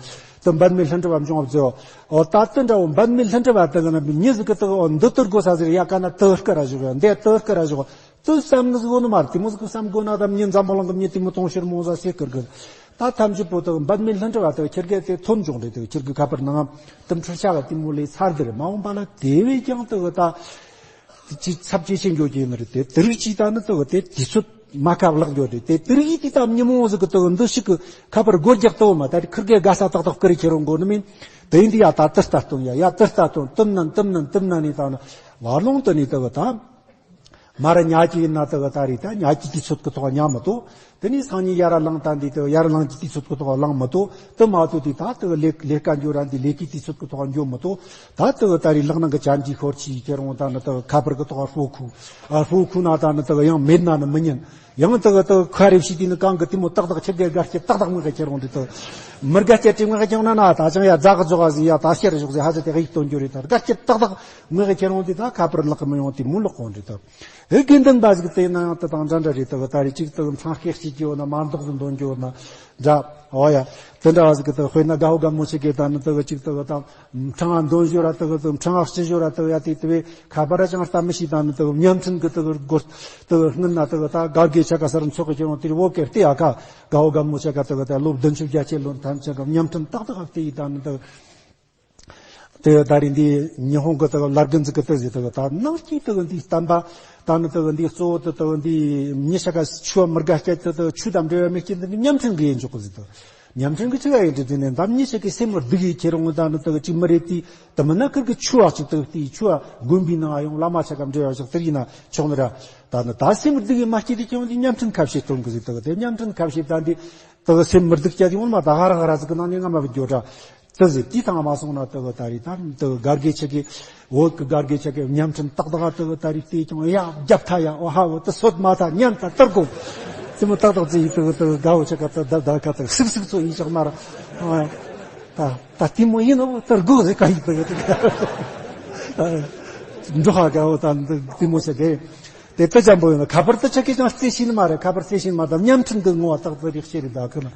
དུ་འབད་མེད་ལྷུན་གྲུབ་པ་འབྱུང་བ་མཛད། འོ་ད་དུ་འདྲ་བོ་འབད་མེད་ལྷུན་གྲུབ་པ་དག་ན་མྱི་ཟིག་གི་དག་འོ་འདི་ལྟར་དགོས་ས་ཟེར་ཡ་ག་ན་དུ་སྐུ་ར་བཞུགས་ཡ་འདི་དུ་སྐུ་ར་བཞུགས་དུ་བསམ་ནི་ཟིག་འོ་ནི་མ་རེད། དེ་མོ་ཟིག་གི་བསམ་དགོས་ན་ད་མྱི་འཛམ་བུ་གླིང་གི་མྱི་དེ་མོ་དུང་ཕྱུར་མོ་ཟ་སེ་སྐུར་གི། ད་ཐམས་ཅད་པོ་དག་འབད་མེད་ལྷུན་གྲུབ་པ་དག་ཁྱེད་ཀྱི་དེ་ཐོན་བྱུང་རེད། དག་ཁྱེད་ཀྱི་ཁ་པར་ནང་དུ་འཕྲུལ་ཆ་ག་དེ་མོ་ལས་ཚར་དེ་རེད། མ་འོངས་པ་ལ་དེ་བས་ཀྱང་དག་ད་ཅི་ཚབས་ཆེ་ཆེ་འགྱོ་གི་ཡིན་ནི་རེད། དེ་དེ་རིགས་ཅིག་ད་ནི་དག་དེ་དུས་ཚོད་མ་ཁ་བརླག་འགྱོ་རེད། དེ་དེ་རིགས་དེ་ད་མྱི་མང་ཟིག་གི་དག་འདི་ཞིག་གི་ཁ་པར་སྒོ་རྒྱག་ཏུ་མ་ད་རེད། ཁིར་གེ་དགའ་ས་ཏག་ཏག་ཀི་རེ་ཁྱེར་རོ་འགོ་ནི་མིན། དེ་ཡིན་དུས་ཡ་ད་དུ་ལྟ་སྟོན་ཡ་ཡ་དུ་ལྟ་སྟོན་དུམ་ནན་དུམ་ནན་དུམ་ནན་ནི་ད་ནི་བར་ལོང་དུ་ནི་དག་ད། མ་ར་ཉག་གཅིག་ཡིན་ན་དག་ད་རེད། ད་ཉག་གཅིག་དུས་ཚོད་ཀྱི་ཐོག་ཉག་མི་ཐོག་དེ་ནས་སང་ཉིན་ཡར་ལངས་ད་འདི་དག་ཡར་ལངས་ཀྱི་དུས་ཚོད་ཀྱི་ཐོག་ལངས་མི་ཐོག་དུ་མ་ཐོག་དེ་ད་དག་ལས་ལས་ཀ་འགྱོ་ར་འདི་ལས་ཀའི་དུས་ཚོད་ཀྱི་ཐོག་འགྱོ་མི་ཐོག་ད་དག་ད་རེད། ལག་ནང་གི་ཅན་གྱི་ཤོར་ཆི་ཁྱེར་འོང་ད་ནི་དག་ཁ་པར་གྱི་ཐོག་ཧྥོ་ཁུ་ཨ་ཧྥོ་ཁུ་ན་ད་ནི་དག་ཡང་མེད་ན་ནི་མི་ཉན། ཡང་དག་དག་ཁ་རེ་བྱས་དུས་ནི་གང་གི་དེ་མོ་ཏག་ཏག་ཁྱེད་ཀྱི་དགའ་སྐྱིད་ཏག་ཏག་མི་ག་ཁྱེར་འོང་འདི་དག་མི་དགའ་སྐྱིད་ཅིག་མི་ག་ཁྱེར་འོང་ན་ན་ད་ཅང་ཡ་རྫ་གི་རྫོགས་ཟིན་ཡ་ད་ཤེར་བཞུགས་ཟིན་ཧ་ཟེར་དེ་ག་ཡིག་སྟོན་རྒྱུ་རེད། ད་དགའ་སྐྱིད་ཏག་ཏག་མི་ག་ཁྱེར་འོང་འདི་ད་ཁ་པར་ལག་གི་མི་ཡོང་དེ་མོ་ལོག་གོ་འདི་དག་ཨེ་དགེ་འདུན་པ་ཟིག་དེ་ན་ཡང་དེ་དང་འདྲ་འདྲ་རེད། དག་ད་རེ་གཅིག་དག་མཚང་སྐད་གཅིག་གི་ཡོད་ན་མ་འདོགས་སུ་འདོན་གྱི་ཡོད་ན་འདྲ། འོ་ཡ། དེ་འདྲ་བ་ཟིག་གི་དག་དཔེར་ན་དགའ་བོ་དགའ་མོ་ཆེ་གེ་ད་ནི་དག་ཅིག་དག་དང་ཕྲེང་བ་འདོན་ཞོར་ར་དག་དང་ཕྲེང་བ་སྤྱི་ཞོར་ར་དག་ཡ་དེ་དེ་བས་ཁ་པར་ར་ཅང་ལྟ་མི་ཤེས། ད་ནི་དག་བརྙན་འཕྲིན་གི་དག་སྒོར་དག་སྔུན་ན་དག་ད་དགའ་དགེ་ཆ་ག་སར་འཚོགས་གི་ཁྱེད་རང་དེར་བོ་ཀེར་ཏེ་ཨ་ཁ་དགའ་བོ་དགའ་མོ་ཆ་ག་དག་ད་ལོ་བདུན་ཅུ་བརྒྱད་ཅུ་ལོན་ཐམས་ཅད་གི་བརྙན་འཕྲིན་ཏག་ཏག་དེ་ཡི་ད་ནི་དག་དེ་ད་རིང་འདི་ཉི་ཧོང་གི་དག་ལར་གི་འཛི་གི་དེ་ཟི་དག་ད་ནང་སྐྱིད་དག་འདི་བསྟན་པ་ད་ནི་དག་འདི་གཙོ་བོ་དུ་དག་འདི་མྱི་ཤ་ཀ་ཆུ་བ་མི་དགའ་སྐྱ་དུ་དག་ཆུ་དང་འབྲེལ་བ་མི་སྐྱིད་འདི་ཉམ་ཆུང་གི་ཡིན་ཆོག་གི་ཟི་དག་ཉམ་ཆུང་གི་ཆི་ག་ཡིན་དུ་དེ་ནས་འདམ་མྱི་ཤ་ཀའི་སེམས་མི་སྡུག་གི་ཁྱེད་རང་ད་ནི་དག་ཅིག་མི་རེད། དེ་དུ་མི་ན་ཁིར་གི་ཆུ་བ་ཅིག་དག་དེ་ཆུ་བ་དགོན་པའི་ནང་ཡོང་བླ་མ་ཆ་ཀ་འབྲེལ་བ་ཞིག་དེར་ཡིན་ན་ཆོག་ནི་ར། ད་ནི་ད་སེམས་སྡུག་གི་མ་སྐྱིད་དེ་ཁྱེད་རང་འདི་ཉམ་ཆུང་ཁ་བཤད་གཏོང་གི་ཟི་དག་དེ་ཉམ་ཆུང་ཁ་བཤད་ད་འདི་དག་སེམས་མི་སྡུག་སྐྱ་དེ་ཡོང་མ་ད་ཧ་ར་ཧ་ར་ཟི་གི་ནང་ནས་ང་མ་བུད་འགྱོ་དྲ། ཙི་ཟི་དེའི་ཐང་མ་སོང་ན་དེ་གི་ད་རེས་ད་དེ་གི་གར་དགེ་ཆེ་གི་བོད་ཀྱི་གར་དགེ་ཆེ་གི་ཉམ་ཆུང་ཏག་ཏག་དེ་གི་ད་རེས་བལྟས་ཀྱང་ཡ་རྒྱབ་ཐ་ཡ་ཨོ་ཧ་བོ་དེ་སོད་མ་ཐ་ཉན་ད་ལྟར་གོ་ཙི་མོ་ཏག་ཏག་ཙི་ཡི་དེ་གི་དེ་གི་དགའ་བོ་ཆེ་ག་ད་ད་ད་ག་དེ་སིག་སིག་ཚོ་ཡི་ཅག་མ་ར་ཨོ་ད་ད་དེ་མོ་ཡིན་ནོ་ལྟར་གོ་ཟེ་ག་ཡི་དེ་གི་དེ་གི་འགྲོ་ཧ་དགའ་བོ་ད་དེ་མོ་ཆེ་གི་དེ་ལྟ་ཅམ་པོ་ཡིན་ན་ཁ་པར་དུ་ཆ་ཁྱེད་ཅང་རྩེ་ཤེས་ནི་མ་རེད། ཁ་པར་རྩེ་ཤེས་ནི་མ་དང་ཉམ་ཆུང་གི་ངོ་བ་ཏག་ཏག་རིག་ཤེས་རེད། ད་ཁོ་ན་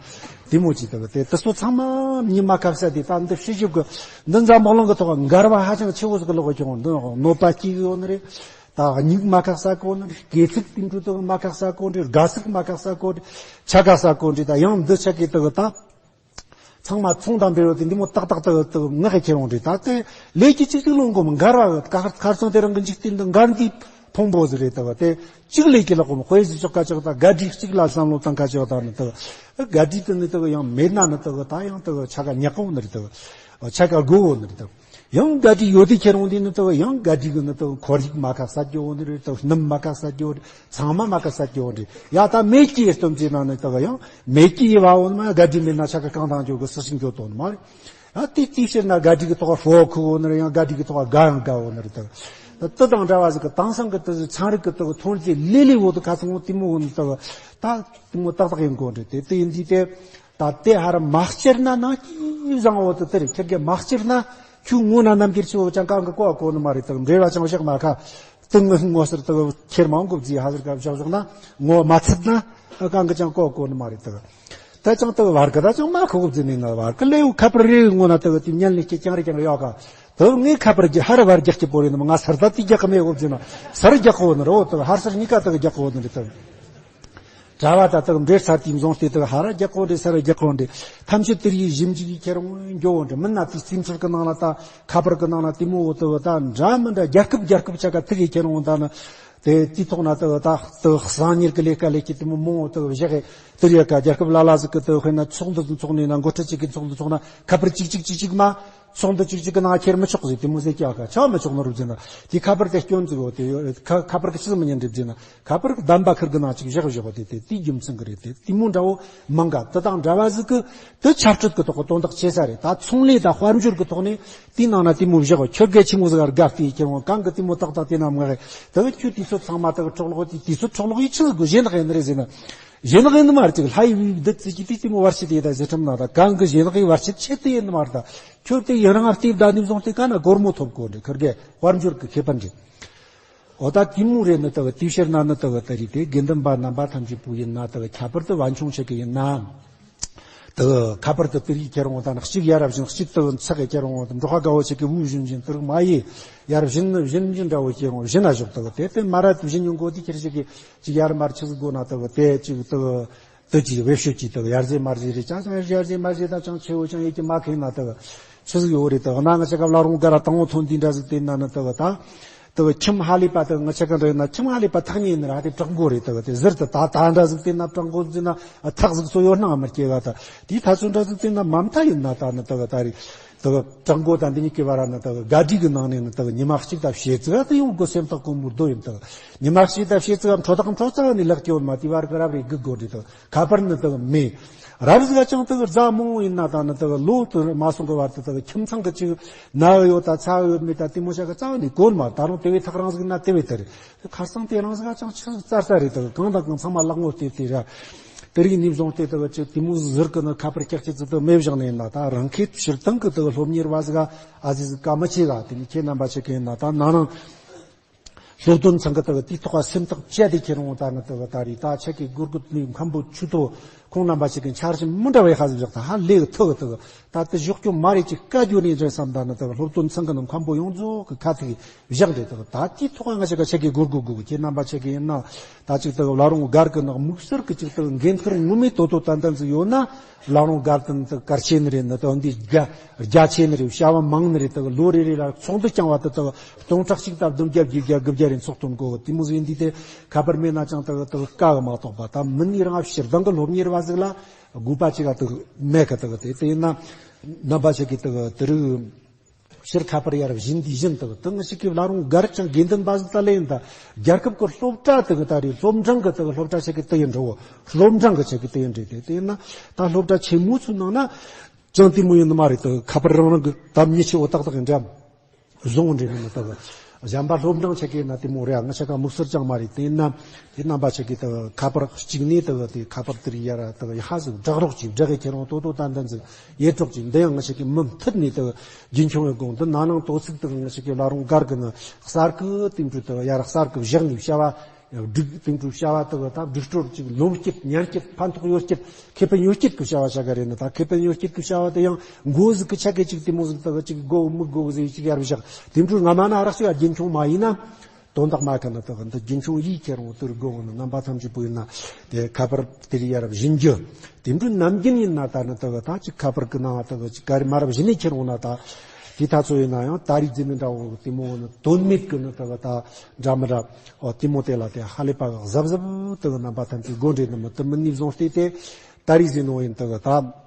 དེ་མོ་ཅིག་ད་དེ་དུ་སོ་ཚང་མ་མྱི་མ་ཁ་ས་དེ་ད་འདི་ཤེས་ཞིབ་གི་འདི་འཛམ་བུ་གླིང་གི་ཐོག་འགལ་བ་ཧ་ཅང་ཆེ་བོ་ཟིག་ལོག་གི་འདི་གནོད་པ་སྐྱེ་གི་ཡོད་ནི་རེད། ད་སྙིགས་མ་ཁ་ས་གོ་ནི་རེད། སྐེ་ཚིག་དེ་འཕྲོ་དུ་མ་ཁ་ས་གོ་ནི་རེད། དགའ་ཚིག་མ་ཁ་ས་གོ་ནི་རེད། ཆ་ཁ་ས་གོ་ནི་རེད། ད་ཡང་འདི་ཆ་གི་དུ་གི་ད། ཚང་མ་ཚོང་དང་འབྲེལ་བ་དེ་འདི་མོ་ཏག་ཏག་ཏག་ཏག་ངག་གི་ཁྱེར་འོང་རེད། ད་དེ་ལས་ཀྱི་གཅིག་གཅིག་ལོ་འགོ་མི་འགར་བ་ག་ཁར་ཚང་དེ་རང་གི་འཇིག་རྟེན་འདི་འགར་འདི་ཕུང་པོ་ཟིག་རེད། ད་དེ་གཅིག་ལས་ཀྱི་ལག་གོ་མི་དཔེ་ཟིག་ཆོག་ཀ་ཆོག་ད་དགའ་སྒྲིག་གཅིག་ལ་བསམ་བློ་བཏང་ཀ་ཆོག་ད་ནི་ད་དགའ་སྒྲིག་དེ་ནི་ད་ཡང་མེད་ན་ནི་ད་ད་ཡང་ད་ཆ་ག་ཉག་གོ་ནི་རེད། ད་ཆ་ག་དགོ་བོ་ནི་རེད། ད། ཡང་དགའ་སྒྲིག་ཡོད་དེ་ཁྱེར་འོང་དེ་ནི་ལྟ་བུ་ཡང་དགའ་སྒྲིག་གི་ནི་ལྟ་བུ་ཁོར་ཡུག་མ་ཁ་ས་སྐྱོ་བོ་འདི་རེད། ལྟ་བུ་སྣུམ་མ་ཁ་ས་སྐྱོ་བོ་འདི་ཚང་མ་མ་ཁ་ས་སྐྱོ་བོ་འདི་ཡ་ད་མེད་ཀྱི་སྟོན་ཅེ་ན་ནི་ལྟ་བུ་ཡང་མེད་ཀྱི་ཡི་བ་འོ་ནི་མ་དགའ་སྒྲིག་མེད་ན་ཆ་ག་གང་དང་འཇོག་གི་སུ་ཞིག་འཇོག་དོ་ནི་མ་རེད། ཡ་དེ་དེ་ཕྱིར་ན་དགའ་སྒྲིག་གི་ཐོག་ཧྥོ་ཁུ་བོ་ནི་རེད། ཡང་དགའ་སྒྲིག་གི་ཐོག་དགའ་ཡང་དགའ་བོ་ནི་རེད། ལྟ་བུ་དེ་དང་འདྲ་བ་ཟིག་གི་དེང་སང་གི་ལྟ་བུ་ཚན་རིག་གི་ལྟ་བུ་ཐོན་རྫས་ལེ་ལེ་བོ་དུ་ཁ་སང་བོ་དེ་མོ་བོ་ནི་ལྟ་བུ་ད་དེ་མོ་ཏག་ཏག་ཡིན་དགོས་འདྲ། དེ་དེ་ཡིན་དུས་དེ། ད་དེ་ཧ་ར་མ་སྤྱིར་ན་ནང་གི་བཟང་བོ་དེ་དེ་རེད། ཁྱེད་ཀྱི་མ་སྤྱིར་ན་ཁྱོད་ངོ་ན་རྣམ་འགྱུར་ཆེ་བོ་ཅང་གང་གི་གོ་བ་གོ་ནི་མ་རེད། དང་འབྲེལ་བ་ཅང་བཞག་མ་ཁ་དུ་ངོ་ངོ་ཟེར་དུ་ཁྱེར་མང་གོ་བརྫིས་ཧ་ཟེར་ག་བཞག་བཞག་ན་ངོ་མ་ཚུད་ན་གང་གི་ཅང་གོ་བ་གོ་ནི་མ་རེད། དུ་ད་ཅང་དུ་བར་གི་ད་ཅང་མ་ཁོ་གོ་བརྫིས་ནི་ན་བར་གི་ལེའུ་ཁ་པར་རེའུ་ངོ་ན་དུ་དེ་ཉན་ལེ་ཁྱེད་ཀྱང་རེ་ཀྱང་ཡོད་ག་དུ་ངའི་ཁ་པར་གྱི་ཧ་ར་བར་རྒྱག་གི་པོ་རེད་ནི་མ་ང་སར་ད་དེ་རྒྱག་གི་མེད་གོ་བརྫིས་ན་སར་རྒྱག་གོ་ནི་རོ་དུ་ཧར་སར་གཉིས་ཀ་དུ་རྒྱག་གོ་ནི་རེད། དུ། གྲྭ་བ་དང་དག་འབྲེལ་ཚར་དུས་བཟུང་སྟེ་དག་ཧ་ར་རྒྱག་གོ་འདྲེ་ས་ར་རྒྱག་གོ་འདྲེ་ཐམས་ཅད་དེར་ཡིད་ཞིབ་འཇུག་གིས་ཁྱེར་འོང་འགྱོ་འོང་འདྲེ་མིན་ན་དེ་རྩིས་འཕྲུལ་གི་ནང་ལ་ད་ཁ་པར་གི་ནང་ལ་དེ་མོ་འོ་དག་ད་འདྲ་མི་འདྲ་རྒྱལ་ཁབ་རྒྱལ་ཁབ་ཆ་ག་ཐུག་གིས་ཁྱེར་འོང་ད་ནི་དེ་དེ་ཐོག་ན་དག་ད་དག་གསང་ཉུལ་གི་ལས་ཀ་ལས་ཀྱི་དེ་མོ་མང་འོ་དག་བཞག་གི་དེར་ཡ་ཀ་རྒྱལ་ཁབ་ལ་ལ་ཟིག་གི་དག་དཔེར་ན་ཚོགས་འདུ་ཚོགས་ནས་ན་འགོ་ཁྲིད་ཅིག་གི་ཚོགས་འདུ་ཚོགས་ན་ཁ་པར་གཅིག་གཅིག་གཅིག་གཅིག་མ། ཚོགས་འདུ་གཅིག་གཅིག་གི་ནང་ཁྱེར་མི་ཆོག་ཟིག་དེ་མོ་ཟེར་གྱི་ཨ་ཁ་ཆོག་མི་ཆོག་ནོ་རུ་ཟེར་ན་དེ་ཁ་པར་དེ་སྐྱོན་ཟིག་ཡོད་དེ་ཡོད་ཁ་ཁ་པར་གི་ཆི་ཟིག་མི་ཉན་འགྲིབ་ཟེར་ན་ཁ་པར་གི་བདམས་པ་ཁིར་གི་ནང་གཅིག་བཞག་བཞག་དེ་དེ་དེ་རྒྱུ་མཚན་གི་རེད། དེ་དེ་མོ་འདྲ་བོ་མང་ག་དེ་དང་འདྲ་བ་ཟིག་གི་དེ་ཆབ་སྲིད་གི་ཐོག་གི་དོན་དག་ཆེ་ས་རེད། ད་ཚོང་ལས་དང་དཔལ་འབྱོར་གི་ཐོག་ནས་དེའི་ནང་ན་དེ་མོ་བཞག་ཁྱོད་གལ་ཆེ་མོ་ཟིག་ག་དགའ་བལྟས་ཁྱེར་འོང་གང་གི་དེ་མོ་ཏག་ཏག་དེ་ན་མ་རེད། དེ་གི་ཁྱོད་དུས་ཚོད་ཚང་མ་དེ་གི་གྲོགས་ལོག་དེ་དུས་ཚོད་གྲོགས་ལོག་ཡིད་ཆི་ཟིག་གི་གཞན་དག་ཡིན་ནི་རེད་ཟེར་ན། གཞན་དག་ཡིན་ནི་མ་རེད། ཅིག་ལྷ་ཡི་བུའི་བདུད་རྩི་གི་དུས་དེ་མོ་བར་ཆད་དེ་ད་ཟེར་ཁྲིམས་ན་ད་གང་གི་གཞན་དག་གི་བར་ཆད་ཆེད་དུ་ཡིན་ནི་མ་རེད། ད་ཁྱོད་དེ་ཡུན་རིང་ལྟེབ་ད་ནི་བཟུང་སྟེ་ག་ན་སྒོར་མོ་ཐོབ་གོ་འདྲེ་ཁིར་གེ་དཔལ་འབྱོར་གི་ཁེ་ཕན་འདྲེ། འོ་ད་དེ་མོ་རེད་ནི་ད་གི་དེའི་ཕྱིར་ན་ནི་ད་གི་ད་རེད་དེ་དགེ་འདུན་པ་རྣམ་པ་ཐམས་ཅད་པོ་ཡིན་ན་ད་གི་ཁྱད་པར་དུ་བན་ཆུང་ཆེ་གི་ཡིན་ན། ད་གི་ཁ་པར་དུ་དེ་རིགས་ཁྱེར་འོང་ད་ནི་གཅིག་ཡར་བཞིན་གཅིག་ད་གི་ཚག་གི་ཁྱེར་འོང་ད་འབྲོག་ཁ་དགའ་བོ་ཆེ་གི་བུ་བཞིན་བཞིན་དེ་རིགས་མ་ཡི་ཡར་བཞིན་བཞིན་བཞིན་འདྲ་བོ་ཁྱེར་འོང་བཞིན་ན་བཞག་ད་གི་དེ་དེ་མ་ར་དེ་བཞིན་ཡོང་གོ་དེ་ཁྱེར་ཞིག་གི་ཅིག་ཡར་མར་ཆི་ཟིག་དགོས་ན་ད་གི་དེ་ཅིག་ད་གི་དེ་ཅིག་བེད་སྤྱོད་ཀྱིས་དག་ཡར་རྫས་མར་རྫས་རེད་ཅང་ཅང་ཡར་རྫས་མར་རྫས་དང་ཅང་ཆེ་བོ་ཅང་ཡེ་ཀྱི་མ་ཁེངས་ན་དག་ཆི་ཟིག་ཡོད་རེད། དག་ན་ང་ཅག་ག་བླ་རུང་ག་ར་དང་བོ་ཐོན་དུས་འདྲ་ཟིག་བལྟས་ན་ནི་དག་ད་དག་ཁྱིམ་ཧ་ལས་པ་དག་ང་ཅག་ག་འདྲ་ཡིན་ན་ཁྱིམ་ཧ་ལས་པ་ཐག་ཉེ་ཡིན་ན་ར་དེ་བྲག་མགོ་རེད། དག་དེ་ཟུར་དུ་ད་ད་འདྲ་ཟིག་བལྟས་ན་བྲག་མགོ་ཟིག་ན་ཐག་ཟིག་སོ་ཡོད་སྣང་མི་སྐྱེ་ག་ད་དེའི་ཐ་ཚོད་འདྲ་ཟིག་བལྟས་ན་མ་མཐའ་ཡིན་ན་ད་ནི་དག་ད་རེད། དག་བྲག་མགོ་དང་འདི་གཉིས་ཀྱི་བར་ན་དག་ག་སྒྲིག་གི་ནང་ནས་ནི་དག་ཉི་མ་གཅིག་དང་ཕྱེད་ཙིག་དེ་ཡོང་དགོས་སེམས་ཐག་གོ་མུར་རྡོ་ཡིན། དག་ཉི་མ་གཅིག་དང་ཕྱེད་ཙིག་འཕྲོ་ཐག་འཕྲོ་རྩ་ནས་ལེགས་སྐྱོ་མ་དེ་བར་གི་རབ་རེ་སྒུག་དགོས་རེད། དག་ཁ་པར་ནི་དག་མེད། རབ་ཟིག་ཅང་དག་རྫ་མང་བོ་ཡིན་ན་ད་ནི་དག་ལོ་དུ་མ་སོང་གི་བར་དུ་དག་ཁྱིམ་ཚང་གི་ཅིག་ན་གི་ཡོད་ད་ཚ་གི་ཡོད་མེད་ད་དེ་མོ་ཤ་གི་རྩ་བ་ནས་གོ་ནི་མ། ད་རུང་དེ་བས་ཐག་རིང་ཟིག་ན་དེ་བས་དེ་རེད། ཁ་སང་དེ་རིང་ཟིག་ཅང་ཆི་ཟིག་རྩ་རྩ་རེད། དག་གང་དང་གང་ཚང་མ་ལག་ངོ་སྟེར་ཏེ་ར་དེ་རིགས་ནས་བཟུང་སྟེ་དག་ཅིག་དེ་མོ་ཟུར་གི་ནི་ཁ་པར་ཀྱག་ཀྱི་ཙི་དག་མེད་བཞག་ནས་ཡིན་ན་ད་རང་ཁེ་སྤྱིར་བཏང་གི་དག་སློབ་གཉེར་བ་ཟིག་ཨ་ཟི་ཟིག་ཀ་མ་ཆེ་ག་དེ་ནི་ཁྱེད་རྣམ་པ་ཆེ་གི་ཡིན་ན་ད་ན་ནང་། སློབ་སྟོན་ཚང་གི་དག་དེའི་ཐོག་སེམས་ཐག་བཅད་དེ་ཁྱེར་འོང་། ད་ནི་དག་ད་རེས་ད་ཆ་གི་གུར་གུར་ནི་མཁན་པོ་ཆུ་ཐོག་ཁོང་རྣམ་པ་ཞིག་གི་འཆར་གཞི་མི་འདྲ་བའི་ཧ་ཟིག་བཞག་ད་ཧ་ལས་གི་ཐུག་གི་དག་ད་དེ་བཞུགས་སྐྱོ་མ་རེད་ཅིག་བཀའ་བརྒྱུད་ནས་རེད་བསམ། ད་ནི་དག་སློབ་སྟོན་ཚང་གི་ནི་མཁན་པོ་ཡོངས་རྫོགས་གི་ཁ་ཐུག་བཞག་འདྲེ་དག་ད་དེའི་ཐོག་ང་ཞིག་ག་ཆ་གི་གུར་གུར་གུར་ཁྱེད་རྣམ་པ་ཆ་གི་ཡིན་ན་ད་ཅིག་དག་བླ་རུང་སྒར་གི་ནག་དམིགས་བསལ་གི་ཅིག་དག་འགན་ཁུར་ངོ་མའི་དོ་དོ་ཏན་ཏན་ཟིག་ཡོད་ན། བླ་རུང་སྒར་དུ་འདི་གར་ཆེ་ནི་རེད། འདི་དག་འདི་རྒྱ་རྒྱ་ཆེ་ནི་རེད། བྱ་བ་མང་ནི་རེད། དག་ལོ་རེ་རེ་ལ་ཚོགས་འདུ་རྐྱང་བ་དེ་དག་སྟོང་ཕྲག་གཅིག་དང་བདུན་བརྒྱ་བརྒྱད་བརྒྱ་དགུ་བརྒྱ་རེ་ཚོགས་གཏོང་དགོས། དེ་མོ་ཟིག་ཡིན་དུས་དེ་ཁ་པར་མེད་ན་ཅང་དག་དག་དཀའ་གི་མ་གཏོགས་པ། ད་མི་ནི་རང་ཕྱིར་འདང་གི་སློབ་གཉེར་བ་ཟིག་ལ་དགོས་པ་ཅིག་ག་དག་མེད་གི། དག་དེ་དེ་ཡིན་ན་རྣམ་པ་ཞིག་གིས་དག་དེ་རིགས་ཕྱིར་ཁ་པར་ཡར་བཞིན་དུས་བཞིན་དུ་དུ་ང་ཞིག་གི་བླ་རུང་སྒར་ཅང་དགེ་འདུན་པ་ཟིག་ད་ལེ་ཡིན། ད་རྒྱལ་ཁབ་ཀྱི་སློབ་གྲྭ་དུ་གི་ད་རེད། སློབ་འབྲིང་གི་དུ་གི་སློབ་གྲྭ་ཞིག་གི་དུ་ཡིན་འགྲོ། སློབ་འབྲིང་གི་ཞིག་གི་དུ་ཡིན་འདྲ། དེ་དེ་ཡིན་ན་ད་སློབ་གྲྭ་ཆེན་མོ་ཚོའི་ནང་ན་ཅང་དེ་མོ་ཡིན་ནི་མ་རེད། དུ་ཁ་པར་རང་རང་གི་ད་མྱི་ཆེ་བོ་ཏག་ཏག་ཡིན་འདྲ། བཟུང་འདྲ་ནི་མི་དུ་གི་གཞན་པ་སློབ་འབྲིང་ཆེ་གི་ན་དེ་མོ་རེད། ང་ཞིག་ག་དམིགས་བསལ་ཅང་མ་རེད། དེ་ཡིན་ན། དེ་རྣམ་པ་ཞིག་གིས་དག་ཁ་པར་གཅིག་ནས་དག་དེ་ཁ་པར་དེར་ཡར་དག་ཡ་ཧ་ཟིག་བསྒྲགས་རོགས་གྱིས། བསྒྲགས་གི་ཁྱེར་འོང་ཏོ་ཏོ་ཏན་ཏན་ཟིག་ཡེ་གྲོགས་གྱིས། འདི་ཡང་ང་ཞིག་གི་མུ་མཐུད་ནས་དག་རྒྱུན་འཁྱོངས་ཡོད་དགོངས། འདི་ན་ནང་དོ་ཚིགས་དག་ང་ཞིག་གི་བླ་རུང་སྒར་གི་ནི་གསར་གི་དེང་དུས་དག་ཡར་གསར་གི་བཞག་ནས་བྱ་བ་སྒྲིག། དེང་དུས་བྱ་བ་དག་ད་སྒྲིག་སྲོལ་གྱི་ལོ་སྐྱིད་ཉན་སྐྱིད་ཕན་ཐོགས་ཡོད་སྐྱིད་ཁེ་ཕན་ཡོད་སྐྱིད་གི་བྱ་བ་བྱ་གི་རེད། ནི་ད་ཁེ་ཕན་ཡོད་སྐྱིད་གི་བྱ་བ་དེ་ཡང་མགོ་ཟིག་གི་ཆ་གི་ཅིག་དེ་མོ་ཟིག་དག་ཅིག་དགོ་མི་དགོ་ཟིག་ཅིག་ཡར་བཞག། དེང་དུས་ང་མ་ན་རག་སོ་ཡ་རྒྱུན་འཁྱོངས་མ་ཡིན་ན། དོན་དག་མ་ག་ན་དག་འདི་རྒྱུན་འཁྱོངས་ཡིས་ཁྱེར་འོང་དུར་དགོས་འོང་ན། རྣམ་པ་ཐམས་ཅད་པོ་ཡིན་ན་དེ་ཁ་པར་དེ་རིགས་ཡར་བཞིན་རྒྱུ། དེ་འདྲའི་ནམ་རྒྱུན་ཡིན་ན་ད་ནི་དག་ད་ཅིག་ཁ་པར་གི་ནང་དག་ཅིག་ག་རེ་མ་རབས་བཞིན་ནས་ཁྱེར་འོང་ན། ད་དེ་ད་ཚོ་ཡིན་ན་ཡང་ད་རིག་འཛིན་ནི་འདྲ་བོ་དེ་མོ་ནི་དོན་མེད་གི་ནི་དག་ད་འདྲ་མི་འདྲ་འོ་དེ་མོ་དེ་ལ་དེ་ཧ་ལས་པ་གཟབ་གཟབ་དག་རྣམ་པ་ཐམས་ཅད་དགོས་འདྲེ་ནི་མི་དུ་མི་ནི་བཟུང་སྟེ་དེ་ད་རིག་འཛིན་ནོ་ཡིན་དག་ད།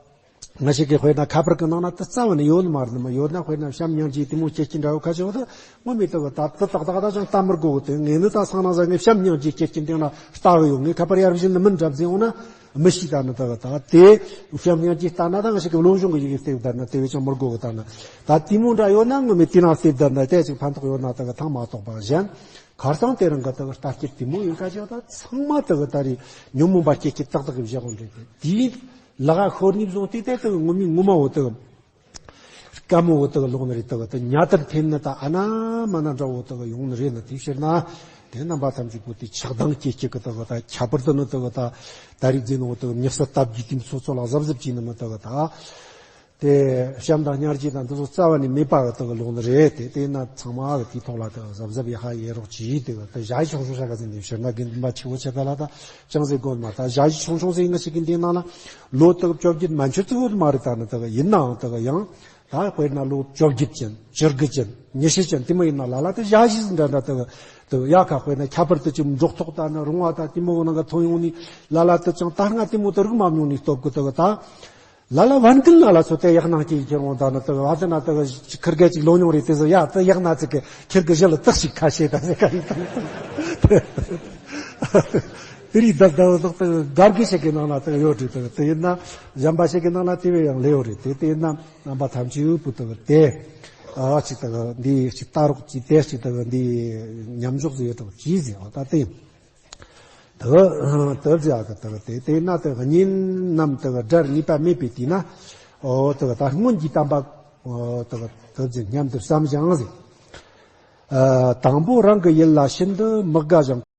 ང་ཞིག་གིས་དཔེར་ན་ཁ་པར་གི་ནང་ན་དེ་རྩ་བ་ནས་ཡོད་ནི་མ་རེད། ནི་མ་ཡོད་ན་དཔེར་ན་བྱམས་སྙིང་རྗེ་དེ་མོ་སྐྱེ་སྐྱེ་འདྲ་བོ་ཁ་ཆེ་བ་དེ་ངོ་མའི་དེ་གི་ད་དེ་ཏག་ཏག་ད་ཅང་ལྟ་མི་དགོས་གི། དེ་ངས་ནི་ད་སང་ན་ཟ་ངས་བྱམས་སྙིང་རྗེ་སྐྱེ་སྐྱེ་འདི་ན་ལྟ་གི་ཡོད། ངས་ཁ་པར་ཡར་བཞིན་ནི་མིན་འདྲ་ཟེར་འོང་ན་མི་ཤེས། ད་ནི་དེ་གི་ད་དེ་བྱམས་སྙིང་རྗེ་ལྟ་ན་ད་ང་ཞིག་གི་བློ་གཞུང་གི་ཡི་གེ་བལྟས་བསྡད་ན་དེ་བས་ཀྱང་མི་དགོས་གི། ད་ནི་ད་དེ་མོ་འདྲ་ཡོད་ན་ངོ་མའི་དེ་ན་བལྟས་བསྡད་ན་དེ་ཅིག་ཕན་ཐོགས་ཡོད་ན་དེ་གི་ཐང་མ་གཏོགས་པ་གཞན་ཁར་སང་དེ་རང་གི་དེ་གི་ལྟ་སྐྱིད་དེ་མོ་ཡིན་ཁ་ཆེ་བ་ད་ཚང་མ་དེ་གི་ད་རེས་ཉོན་མོངས་པ་སྐྱེ་སྐྱེ་ཏག་ཏག་གི་བཞག་འོང་འདྲ་དེ་དེའི། ལ་ག་ཤོར་ནི་བཟུང་སྟེ་དེ་དག་ངོ་མི་ངོ་མ་བོ་དག་དཀའ་མོ་བོ་དག་ལོག་ནི་རེད། དག་དེ་ཉ་ལྟར་འཐེན་ནི་ད་ཨ་ན་མ་ན་འདྲ་བོ་དག་ཡོང་ནི་རེད། ནི་དེ་ཕྱིར་ན་དེ་རྣམ་པ་ཐམས་ཅད་པོ་དེ་ཆགས་སྡང་སྐྱེ་སྐྱེ་གི་དག་ད་ཁྱད་པར་དུ་ནི་དག་ད་ད་རིག་འཛིན་ནོ་དག་མྱི་གསོད་སྟབས་ཀྱིས་དེ་ཚོ་ཚོ་ལ་གཟབ་གཟབ་བྱས་ནི་མི་དག་ད་དེ་བྱམས་དང་སྙིང་རྗེ་དང་དེ་ཚོ་རྩ་བ་ནས་མེད་པ་གི་དག་ལོག་ནི་རེད། དེ་དེ་ན་ཚང་མ་གི་དེའི་ཐོག་ལ་དག་གཟབ་གཟབ་ཡ་ཧ་ཡེ་རོགས་གྱིས། དེ་གི་ད་ཞ་ཡི་ཆུང་ཆུང་ཤ་ག་ཟིན་དེ་ཕྱིར་ན་དགེ་འདུན་པ་ཆེ་བོ་ཆེ་ག་ལ་ད། ཅང་ཟེར་དགོས་མ། ད་ཞ་ཡི་ཆུང་ཆུང་ཟེར་ང་ཞིག་གི་འདི་ནང་ལ་ལོ་དག་བཅོ་བརྒྱད་མན་ཆད་ཙི་བོ་མ་རེད། ད་ནི་དག་ཡིན་ནའང་དག་ཡང་ད་དཔེར་ན་ལོ་བཅོ་བརྒྱད་ཅན་བཅུ་དགུ་ཅན་ཉི་ཤུ་ཅན་དེ་མོ་ཡིན་ན་ལ་ལ་དེ་ཞ་ཡི་ཟིག་འདྲ་འདྲ་དག་དག་ཡ་ཁ་དཔེར་ན་ཁྱད་པར་དུ་ཅིག་འབྲོག་ཐོག་ད་ནི་རོང་བ་ད་དེ་མོ་ནང་ག་ཐོན་ཡོང་ནི་ལ་ལ་དེ་ཅང་ད་སྔ་དེ་མོ་དེ་རིག་མ་མྱོང་ནི་སྟོབས་གི་དག་ད། ལ་ལ་བན་ཀུན་ལ་ལ་ཚོ་དེ་ཡག་ནང་སྐྱེས་ཁྱེར་འོང་། ད་ནི་དག་བ་དེ་ན་དག་ཁིར་གེ་ཅིག་ལོ་ཉུང་རེད། དེ་ཚོ་ཡ་དེ་ཡག་ན་ཚིག་གི་ཁིར་གི་ཞི་ལ་དག་ཞིག་ཁ་ཤས་ད་ཟེར་ག་ཡིན། དེ་རིགས་ད་ད་དག་དག་དག་གར་གི་ཞིག་གི་ནང་ན་དག་ཡོད་རེད། དག་དེ་ཡིན་ན་གཞན་པ་ཞིག་གི་ནང་ན་དེ་བས་ཡང་ལེ་ཡོད་རེད། དེ་དེ་ཡིན་ན་རྣམ་པ་ཐམས་ཅད་པོ་དག་དེ་ཨ་ཅིག་དག་འདི་ཅིག་ལྟ་རོགས་ཅིག་དེ་ཅིག་དག་འདི་མཉམ་འཇོག་ཟེར་རོགས་ཅིག་ཟེར་བ་ད་དེ། དེ་དེ་ཟེར་གི་དེ་དེ་དེ་ན་དེ་གཉིས་ནམ་དེ་སྒྲར་ངེས་པ་མེད་པའི་དུས་ན། ཨོ་དེ་ད་སྔོན་གྱི་བསྟན་པ་ཨོ་དེ་དེ་ཟེར་སྙམ་དུ་བསམ་ཞིང་ཟེར། ཨ་དང་པོ་རང་གི་ཡིད་ལ་ཤིན་ཏུ་མི་དགའ་ཞིང་།